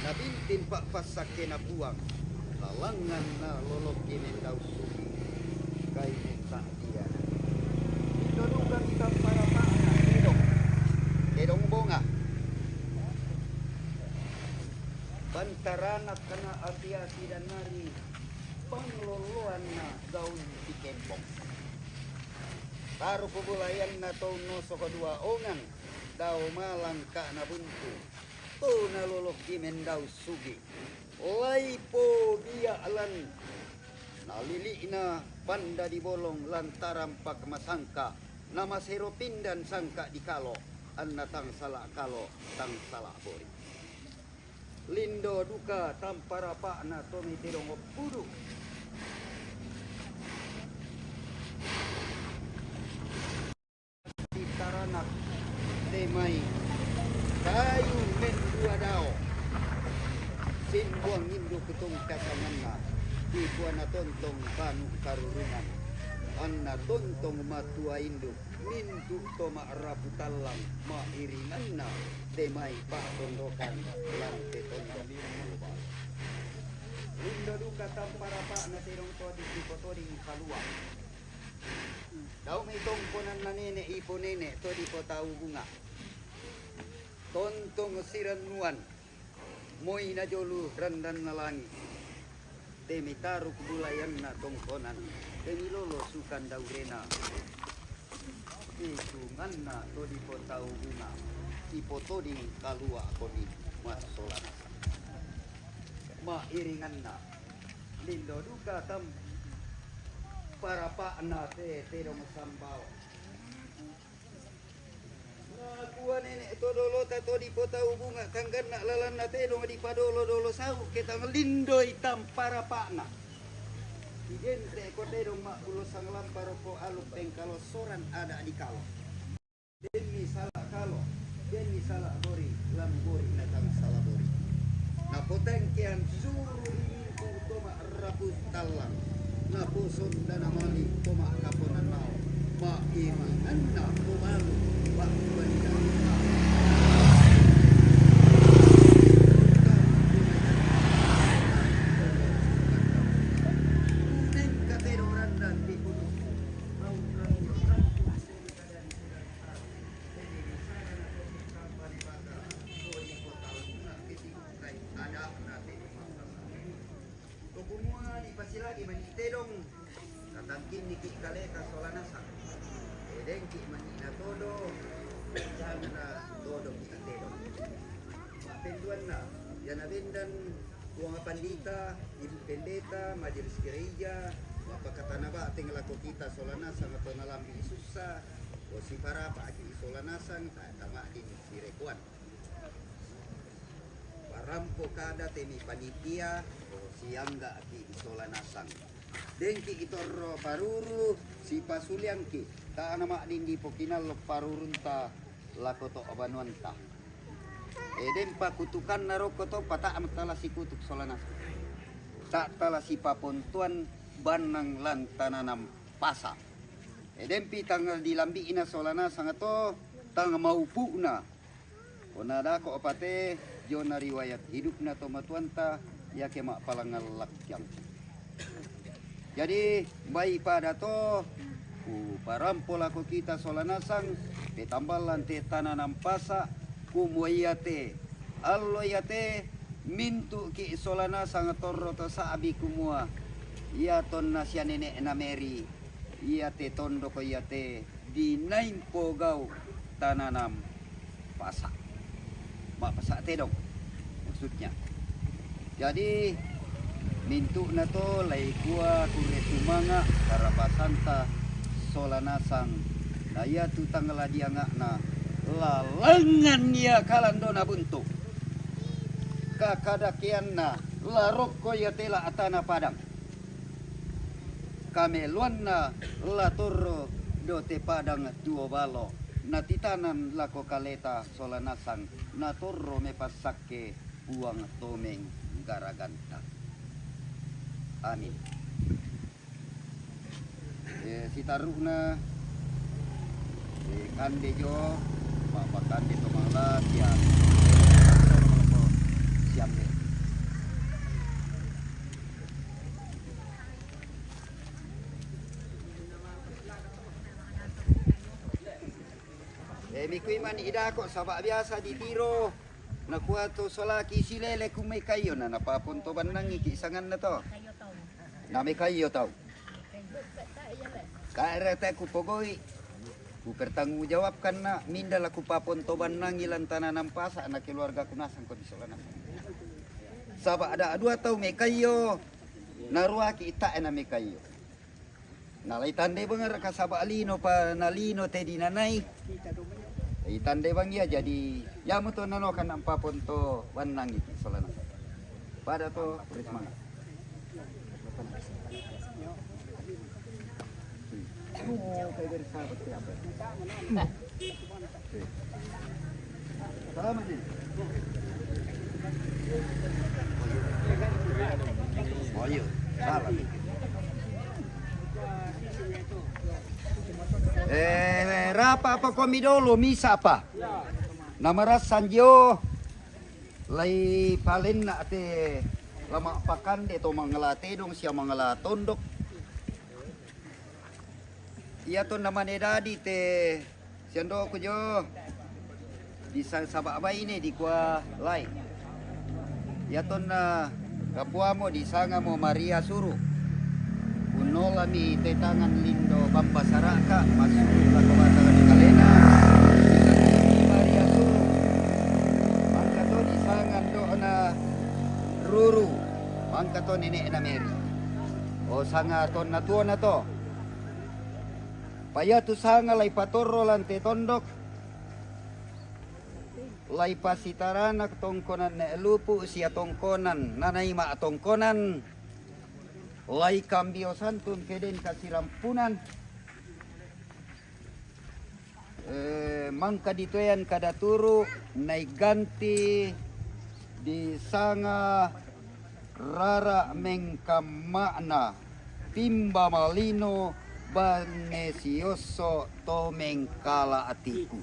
Nabintin pa'passakkena Puang, lalangnganna lolokki mendau sugi, kainung sa'diana. Indo duka mitampa rapa'na tedong, tedong bonga. Pantarana kana ati-ati danari pangloloanna daun dikembong. Taruku bulayanna to unnosoko dua ongan, dao malangka'na buntu, to nalolokki mendau sugi. Laipo bia' lan nalili'na panda di bolong lantaran pakamasangka, namasero pindan sangka di kalo, anna tang sala kalo, tang sala bori. Lindo duka tampa rapa'na to mai tedong oppudu. Taranak te mai kayu mendua dao. Simbuang induk tongkasanganna, dipuana tontong banu karurungan. Anna tontong matua induk, mintu to ma'rapu tallang, ma'iringanna te mai pa'tondokan lan te tondok. Lindo duka tampa rapa'na tedong to dipotoding kalua'. Dao mai tongkonanna nene' ipo nene' to dipotau bunga'. Tontong sirannuan, moi najolu randanna langi'. Te mitaruk bulayanna tongkonan, te milolo sukan daurena. Itunganna to dipotau bunga', ipotoding kalua' koni massolana. Ma'iringanna lindo duka tampa rapa'na te tedong sambao. Nakua nene' to dolota to dipotau bunga' tangganna lalanna tedong dipadolo-dolo sau' ke tang lindoi tampa rapa'na. Igente' ko tedong ma'bulo sanglampa roko aluk pengkalo soran ada' di kalo. Denni sala kalo, denni sala bori, lan bori natang sala bori. Napotengkean suru rimintu to ma'rapu tallang, naposonda namali to ma'kaponan nao, ma'iring Kumua ni pasilagi mani tedong, katangkinni ki' kaleta sola nasang. Edengki' mani natodo, jangan na todo ki' tedong. Ma'penduanna, ya nabendan Puang Pandita, Ibu Pendeta, Majelis Gereja, ma'pakatana ba'teng lako kita sola nasang atau nalambi sussa, o siparapa'ki' sola nasang, ta-, tama'din sirekuan. Parampo kada te mi panitia, o siangga'ki' sola nasang. Dengki' itorro paruru, sipasuliangki', ta'ana ma'din dipokinallo parurunta lako to' banuanta. E, den pakutukanna rokko to, pata' tala sikutuk sola nasang. Ta' tala sipapontuan bannang lan tananang pasa'. E, denpi tang dilambi'na sola nasang to, tang maupu'na. Ko nadako pate, jona riwayat hidupna to matuanta, yake ma'palangngan lakkiang. Jadi, bai pada to, kuparampo lako kita sola nasang, petamballan te tananang pasa', kumua iate, allo iate, mintu'ki' sola nasang torro to sa'bi kumua, ia tonna sia nene'na Meri, iate tondoko iate, dinaing pogau' tananang pasa'. Ma'pasa' tedong, maksudnya. Jadi, mintu'na to lai kua kure sumanga' karapasanta sola nasang, na iatu tang la dianga'na, lalangngan ia kalando nabuntu'. Kakadakeanna, la rokko ia tela atana padang. Kameloanna la torro do te padang tuo balo, natitanan lako kaleta sola nasang, natorro mepassakke Puang tomeng garaganta. Amin. E, sitarru'na, e, kande jo, ma'pakande to mangla sia, siambe. E, mikui mani idako, saba' biasa ditiro, nakua to solaki silele ku mekaiyo, na napaponto bannangi ki' sanganna to. Na mekaiyo tau. Kaere te kupogoi, kupertanggungjawabkan na minda la kupaponto bannangi lan tananang pasa' na keluargaku nasang ko di sola nasang. Saba' ada dua tau mekaiyo, naruaki' ita'e na mekaiyo. Na lai tandai bang raka saba' lino pa na lino te dinanai. Itandai bang ia jadi, iamu to nanokan na mpaponto bannangi ki' sola nasang. Pada to, kuris manga. E, rapa apa komi dolo, misa apa? Na marassan jio. Lai palenna te la ma'pakande to mangala tedong sia mangala tondok. Ia to namane dadi te siandoku jo, di sa-, saba' baine dikua Lai. Ia tonna kapuamo disangamo Maria Suru. Unnolami te tangan lindo bamba sara'ka, massuru lako batang ri kalena, disangamo Maria Suru. Mangka to disangan do'na Ruru, mangka to nene'na Meri. O sanga tonna tuona to. Paiatu sanga lai patorro lan te tondok, lai pasitarana tongkonan ne lupu sia tongkonan nanai ma'tongkonan, lai kambio santun keden kasirampunan, e, mangka ditoyan kada turu, nai ganti disanga rara mengkamma'na, pimba malino, banne siosso to mengkala atiku.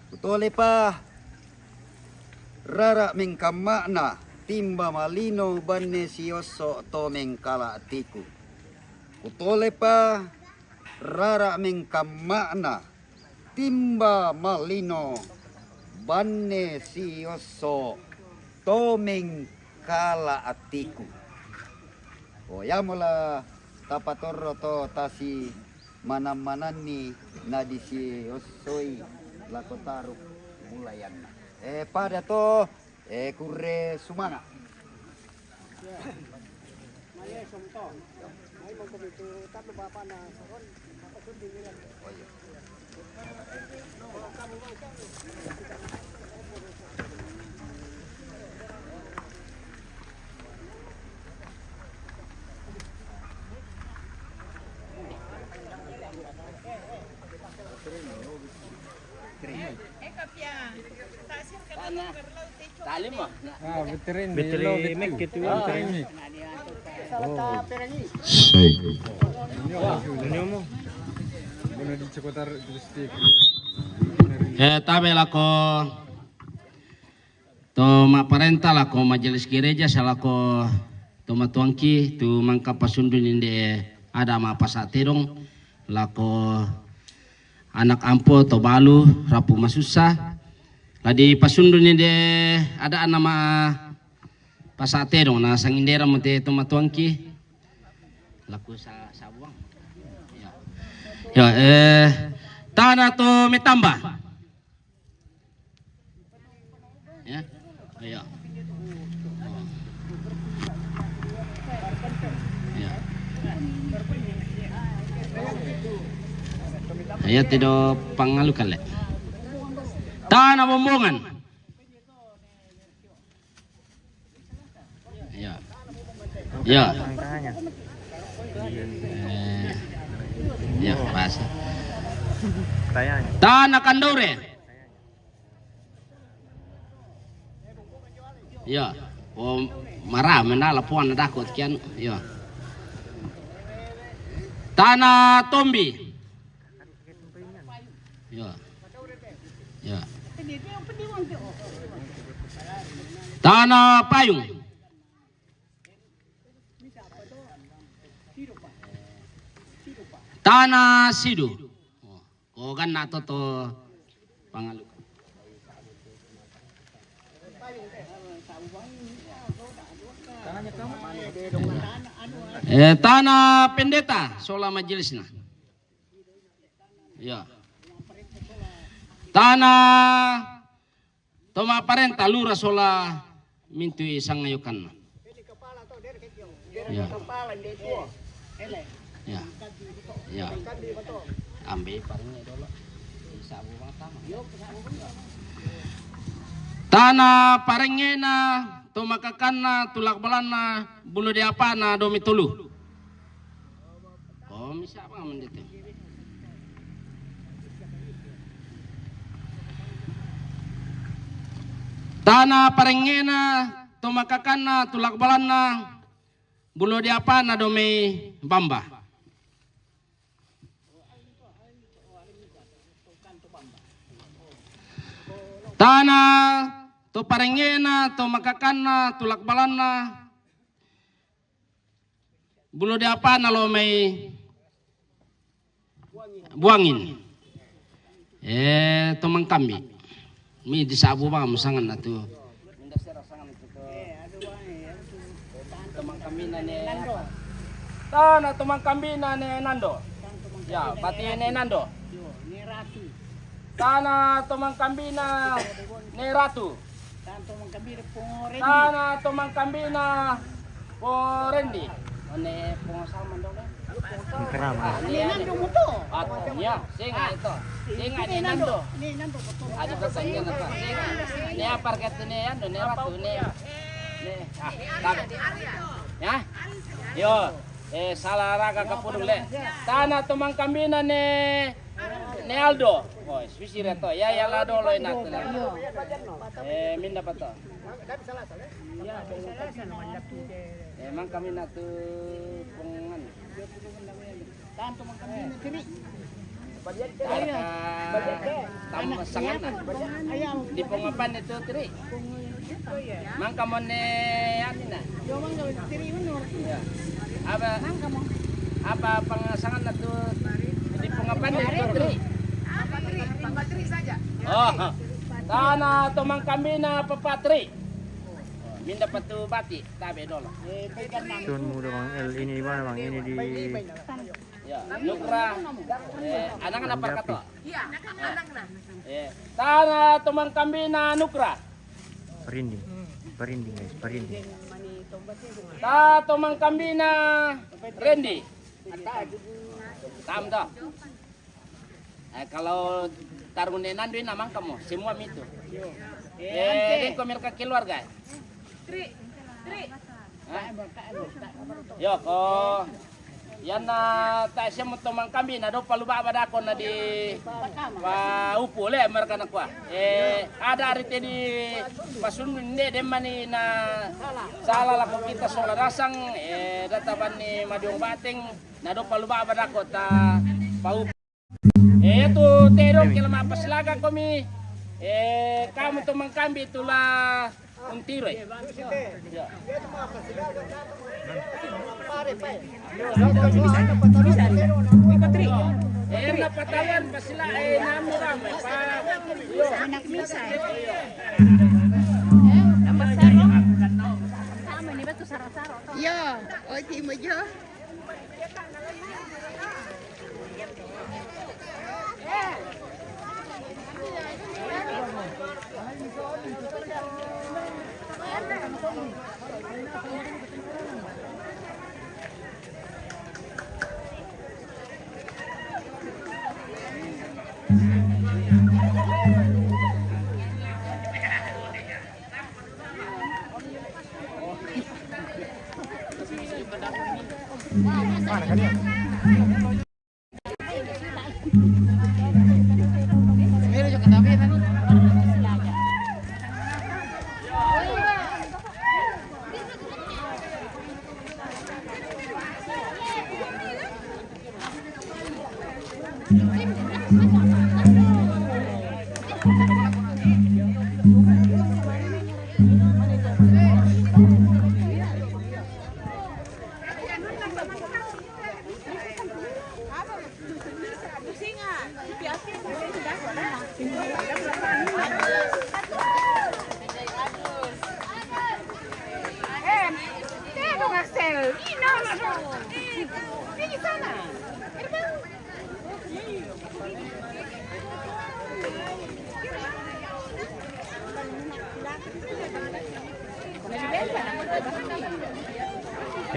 Kutolepa rara mengkamma'na timba malino banne siosso to mengkala atiku. Kutolepa rara mengkamma'na timba malino banne siosso to mengkala atiku. O, iamola tapatorro to tasi manammananni nadisiossoi lako taruk mulayanna. E, pada to, e, kurre sumanga. E, tabe lako to mapparenta, lako majelis gereja, salako to matuangki, tu mangka pasunduni nde ada mapasa tedong, lako anak ampo to balu rapu masussa, la dipasunduni nde ada nama pasa tedong, na sanginderamo te to matuangki, lako sa-, sabuang. Ya. Ya, e, tana to metamba. Ya. Ayo. Ya. Ayo, tedo pangalu kale. Tana bombongan. Ya. Ya. E, ya, pas. Tana kandore. Ya. O, mara mena lapoan dako kian. Ya. Tana tombi. Ya. Ya. Tana payung. Tana sidu. O, ko ganna to to pangalu. E, tana pendeta sola majelisna. Ya. Tana to mapparenta lura sola mintui sangayokanna. Ya. Ya. Ya. Ambe parengnge dolo. Tana parengngena to makakanna, tulak balanna, bulo diapana, domi tolu. Ko misa bang mendete. Tana parengngena, to makakanna, tulak balanna, bulo diapana, domi bamba. Tana to parengngena, to makakanna, tulak balanna, bulo diapana, lo mai buangin. E, to mangkambi. Mi disabu bang musangan natu. Tana to mangkambina ne Nando. Ya, pati ne Nando. Tana to mangkambina ne Ratu. Tana to mangkambina Pong Rendi. Tana to mangkambina Pong Rendi. One Pong Salman dong. Kerama. Ah, ne Nando moto. Ah, iya, singa ito. Singa ne Nando. Ne Nando moto. Ada pesan ne apa? Singa. Ne apa kata ne anu, ne Ratu ne. Ne. Ah, tak. Ya. Yo. E, sala raga kapudung le. Tana to mangkambina ne, ne Aldo. O, swisire to. Ya, ya, la dolo ina to. E, minda pato. E, mangkambina tu pongan. Ayo. Tam sangan na. Ayo. Di pongapan itu, Tri. Mangka mo ne ani na. Yo, mangka Tri menur. Ya. Apa? Mangka mo. Apa pangasangan na tu di pongapan itu, Tri? Oh. Tana to mangkambi na papa Tri. Minda patu bati, tabe dolo. Sun muda Bang El ini di mana Bang? Ini di Ya, Nukra. Eh, anak-anak Pandapi. Parkato. Iya, anak-anak. Eh, tana to mangkambi na Nukra. Parinding. Parinding guys, parinding. Ta to mangkambi na Rendi. Tam to. Eh, kalau tarung ne nandu ina mangka mo, semua mitu. Eh, dengko mereka keluarga. Tri, Tri. Hah? Yo ko. Yana ta semu to mangkambi na do palu baba dako na di pa upu le mereka na kua. Eh, ada ari te di pasundu nde demani na sala lako kita sola dasang, eh, data bani madiong bateng na do palu baba dako ta pa upu. Eh, tu tedong kila mapasilaga komi. Eh, kamu to mangkambi tula untiro. Ya. Eh, na patawan pasila, eh, nami rame pa. Anak misa. Eh, tambah sarong. Sama ni batu saro-saro. Yo, oi timo yo.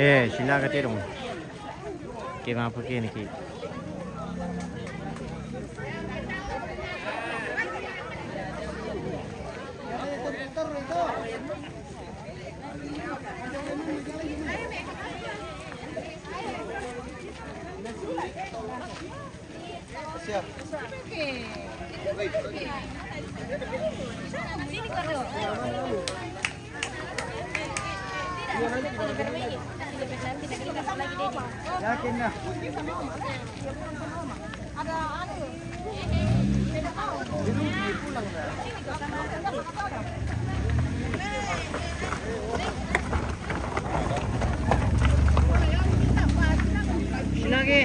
Eh, silaga terong. Ke mapa ke ni ki? Lagi.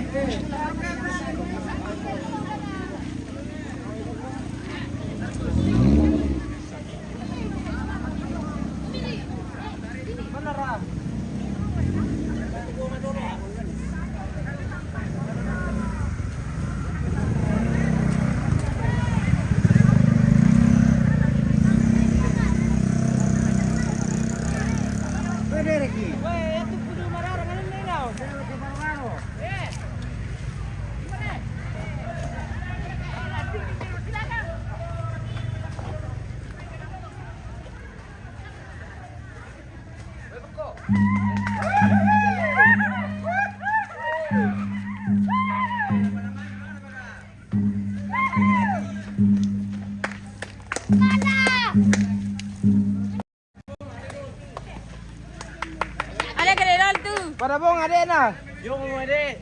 Ada kena dol tu. Pada bong ada na. Yo mo ada.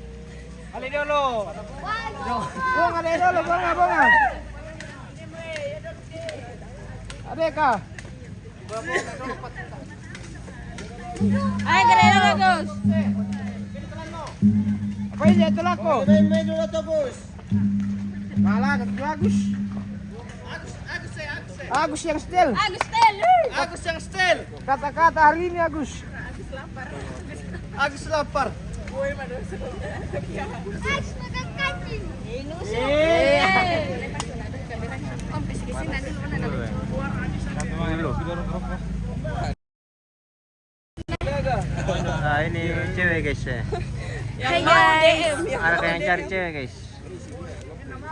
Ale dulu. Bunga, ale dulu, bunga, bunga. Ade ka. Ay, gre dulu, Gus. Apa ini itu lako? Malah itu Agus. Agus yang setel. Agus setel. Agus yang setel. Kata-kata hari ini, Agus. Agus lapar. Agus makan kacing. Eh. Nah, ini cewek, guys, ya. Hai, guys. Ada yang cari cewek, guys.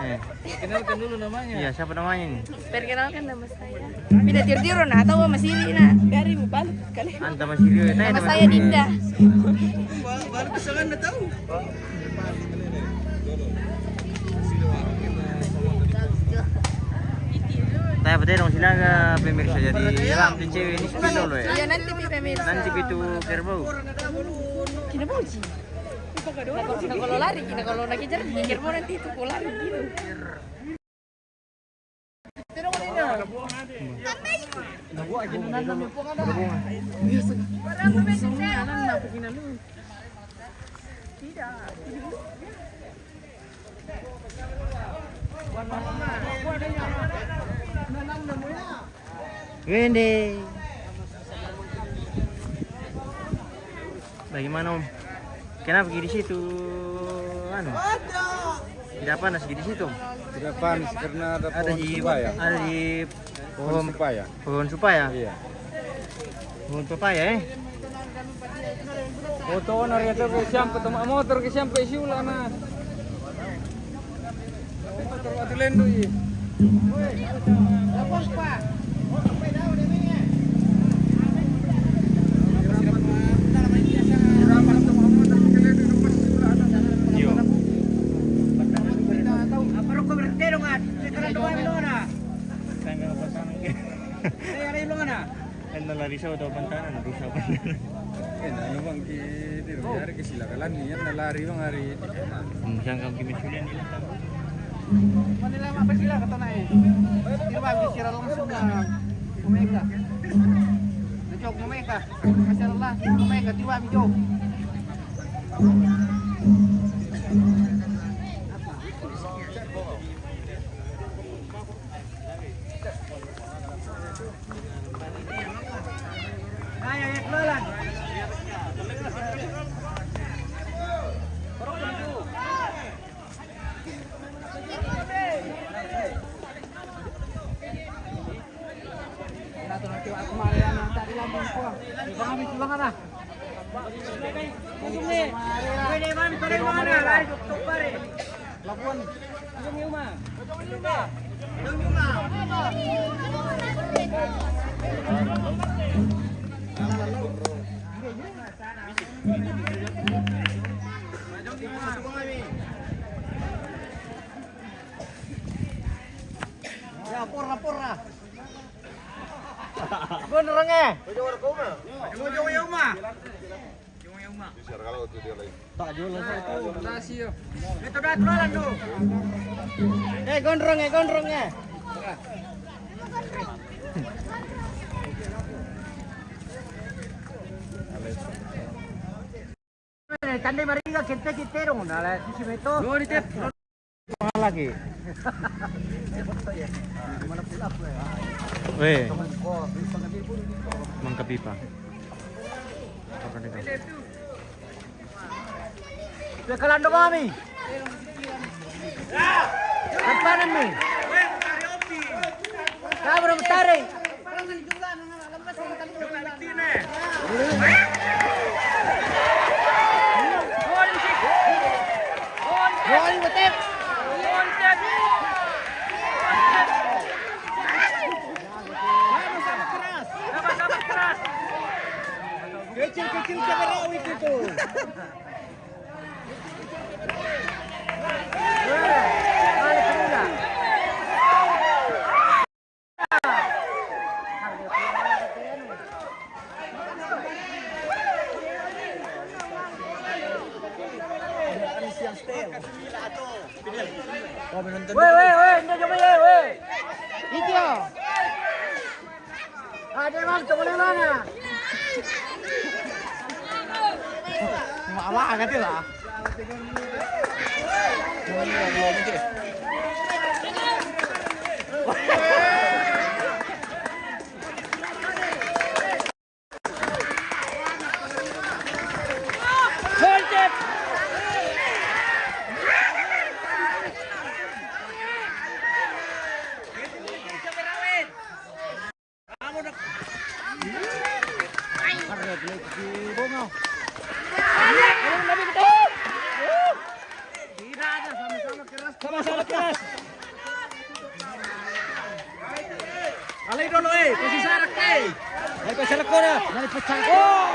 Eh. Kenalkan dulu namanya. Iya, siapa namanya ini? Perkenalkan, nama saya. Pindah tiru-tiru, nah, tahu masih ini, nah. Dari mau balik kali. Anta masih ini, nama saya Dinda. Baru kesengan dah tahu. Saya betul dong, silakan pemirsa jadi lam cewek ini sepuluh loh ya. Iya, nanti pemirsa. Nanti itu kerbau. Tidak mau sih. Nah, kalau, nah, kalau lari, nah, kalau nak kejar, pikir mau nanti itu, kalau lari gitu. Wende. Bagaimana, Om? Kenapa pergi di situ? Anu? Tidak panas pergi di situ, Om? Tidak panas karena ada pohon supaya. Ada di pohon supaya. Pohon supaya? Iya. Pohon supaya, eh? Foto na ria to ke siampe toma motor ke siampe siula na. Motor atu lendo i. Yo. Kan na lari sa udah pantanan, rusak pantanan. Eh, na, anu bang, ki, di rumah hari ke sila kalan ni, na lari bang hari. Hmm, siang kam kimi sulian ini. Mana lama apa sila kata naik? Di rumah, ki, sila langsung na Omega. Na jok Omega. Masya Allah, Omega, di rumah, jok. Ya, porra, porra. Gondrong, eh. Ujung-ujung ya, Uma. Tak jual lah itu. Itu dah keluaran tu. Eh, gondrong, eh, gondrong, eh. Tande mariga kente kitero na la sisi meto. Lagi. Weh. Mangkapipa. Apa nih, Kak? Dia kalando mami. Depan mi. Kabur tarik. Kecil-kecil cabai rawit itu. Weh, weh, weh, ini coba ya, weh. Itu ya. Ada, Bang, coba mana? Malah, ganti lah. Sama-sama keras. Alai dulu, eh, kasih sarak, eh. Ayo, kasih sarak, Kora. Mari pecah. Oh.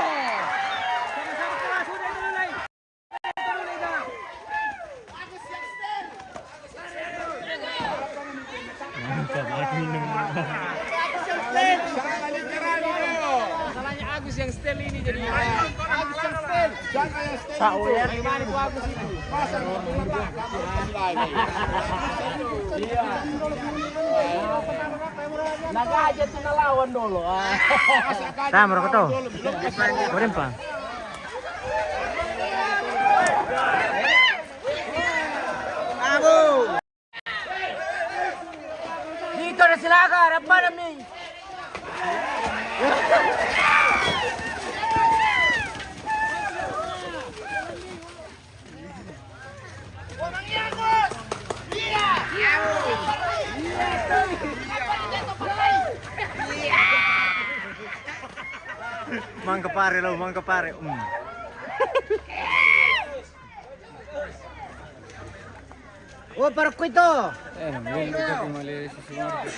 Sama-sama keras, udah dulu, Lai. Mantap, aku minum. Salahnya Agus yang setel ini jadi. Agus yang setel. Siapa yang setel? Tahu ya. Bagaimana itu Agus itu? Pasang itu. Iya. Naga aja tuh ngelawan dulu. Ah. Tama, rokok tuh. Boleh, Pak? Dito na sila ka, harapan namin. Mangga pare lo, mangga pare. Mm. Oh, para kuito. Eh, belum kita kembali sesuatu.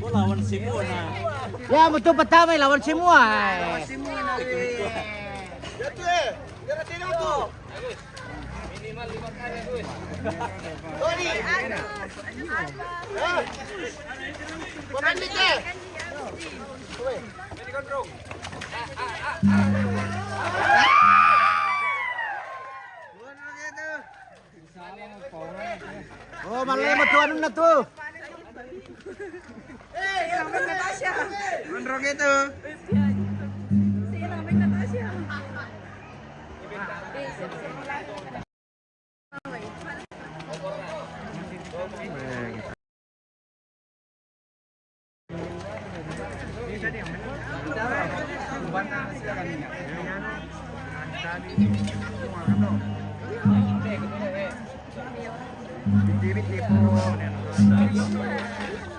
Oh, lawan semua, nah. Ya, betul pertama lawan semua. Lawan semua, nah. Jatuh, eh. Jatuh, eh. Minimal lima kali, Gus. Tony. Hah? Bukan, Mite. Oh, malah mau tuan na tuh. Menrok itu.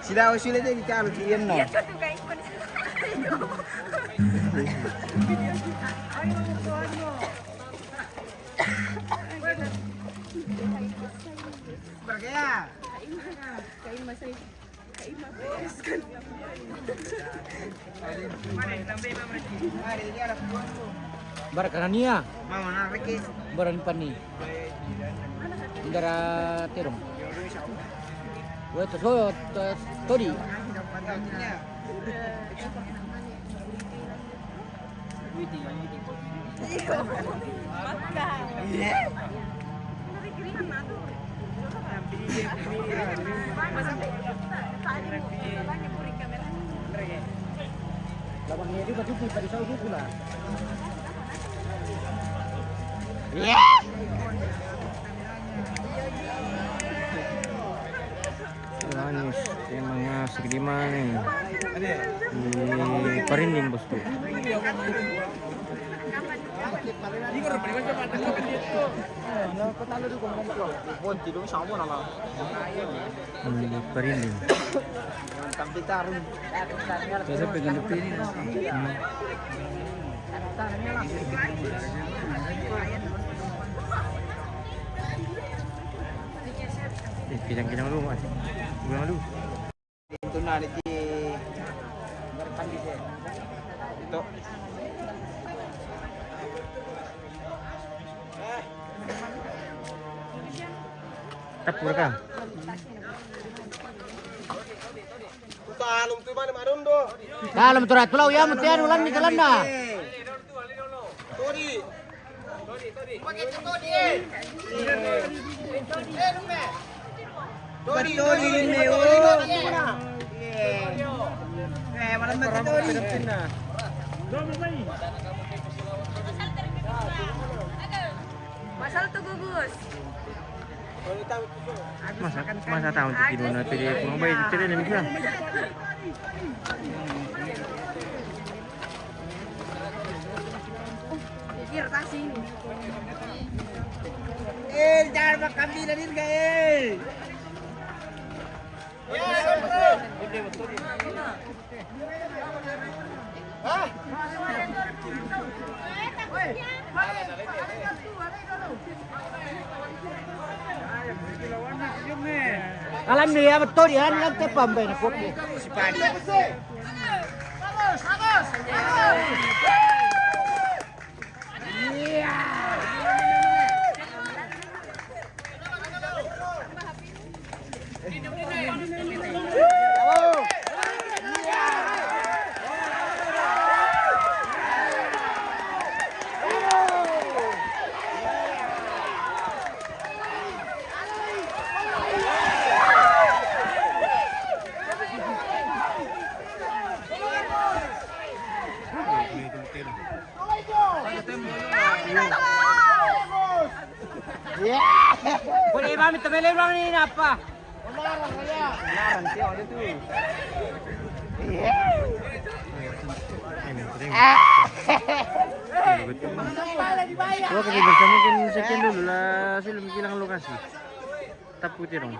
Sila, sila jadi calo, sila no. Bergaya. Bara karania. Bara ni pani. Indara terong. Wetu so todi. Manis, emang asik di mana? Di Parinding, Bosku. Hmm, parinding. Biasa pegang depan ini. Hmm. Eh, kejang-kejang dulu, Mas. Pulang dulu. Itu nah, nanti. Itu. Tapur ka? Uta, alum tu mana, marun do? Kalau tu ratu lau ya, mutian ulan ni kalanna. Todi. Todi, todi, todi. Eh, malam mati todi. Masal tu gugus. Masa, masa tahu tu kilo na tadi, kurang baik tu tadi ni, Mas. Pikir tasing. Eh, jangan makan bila ni, eh. Alam dia betul dia, alam tepam ben, kok. Boleh, Mami, temen lu ni apa? Larang, sih, ada tu. Gua kasih bersama kan second dulu lah, sebelum hilang lokasi. Tapu terong.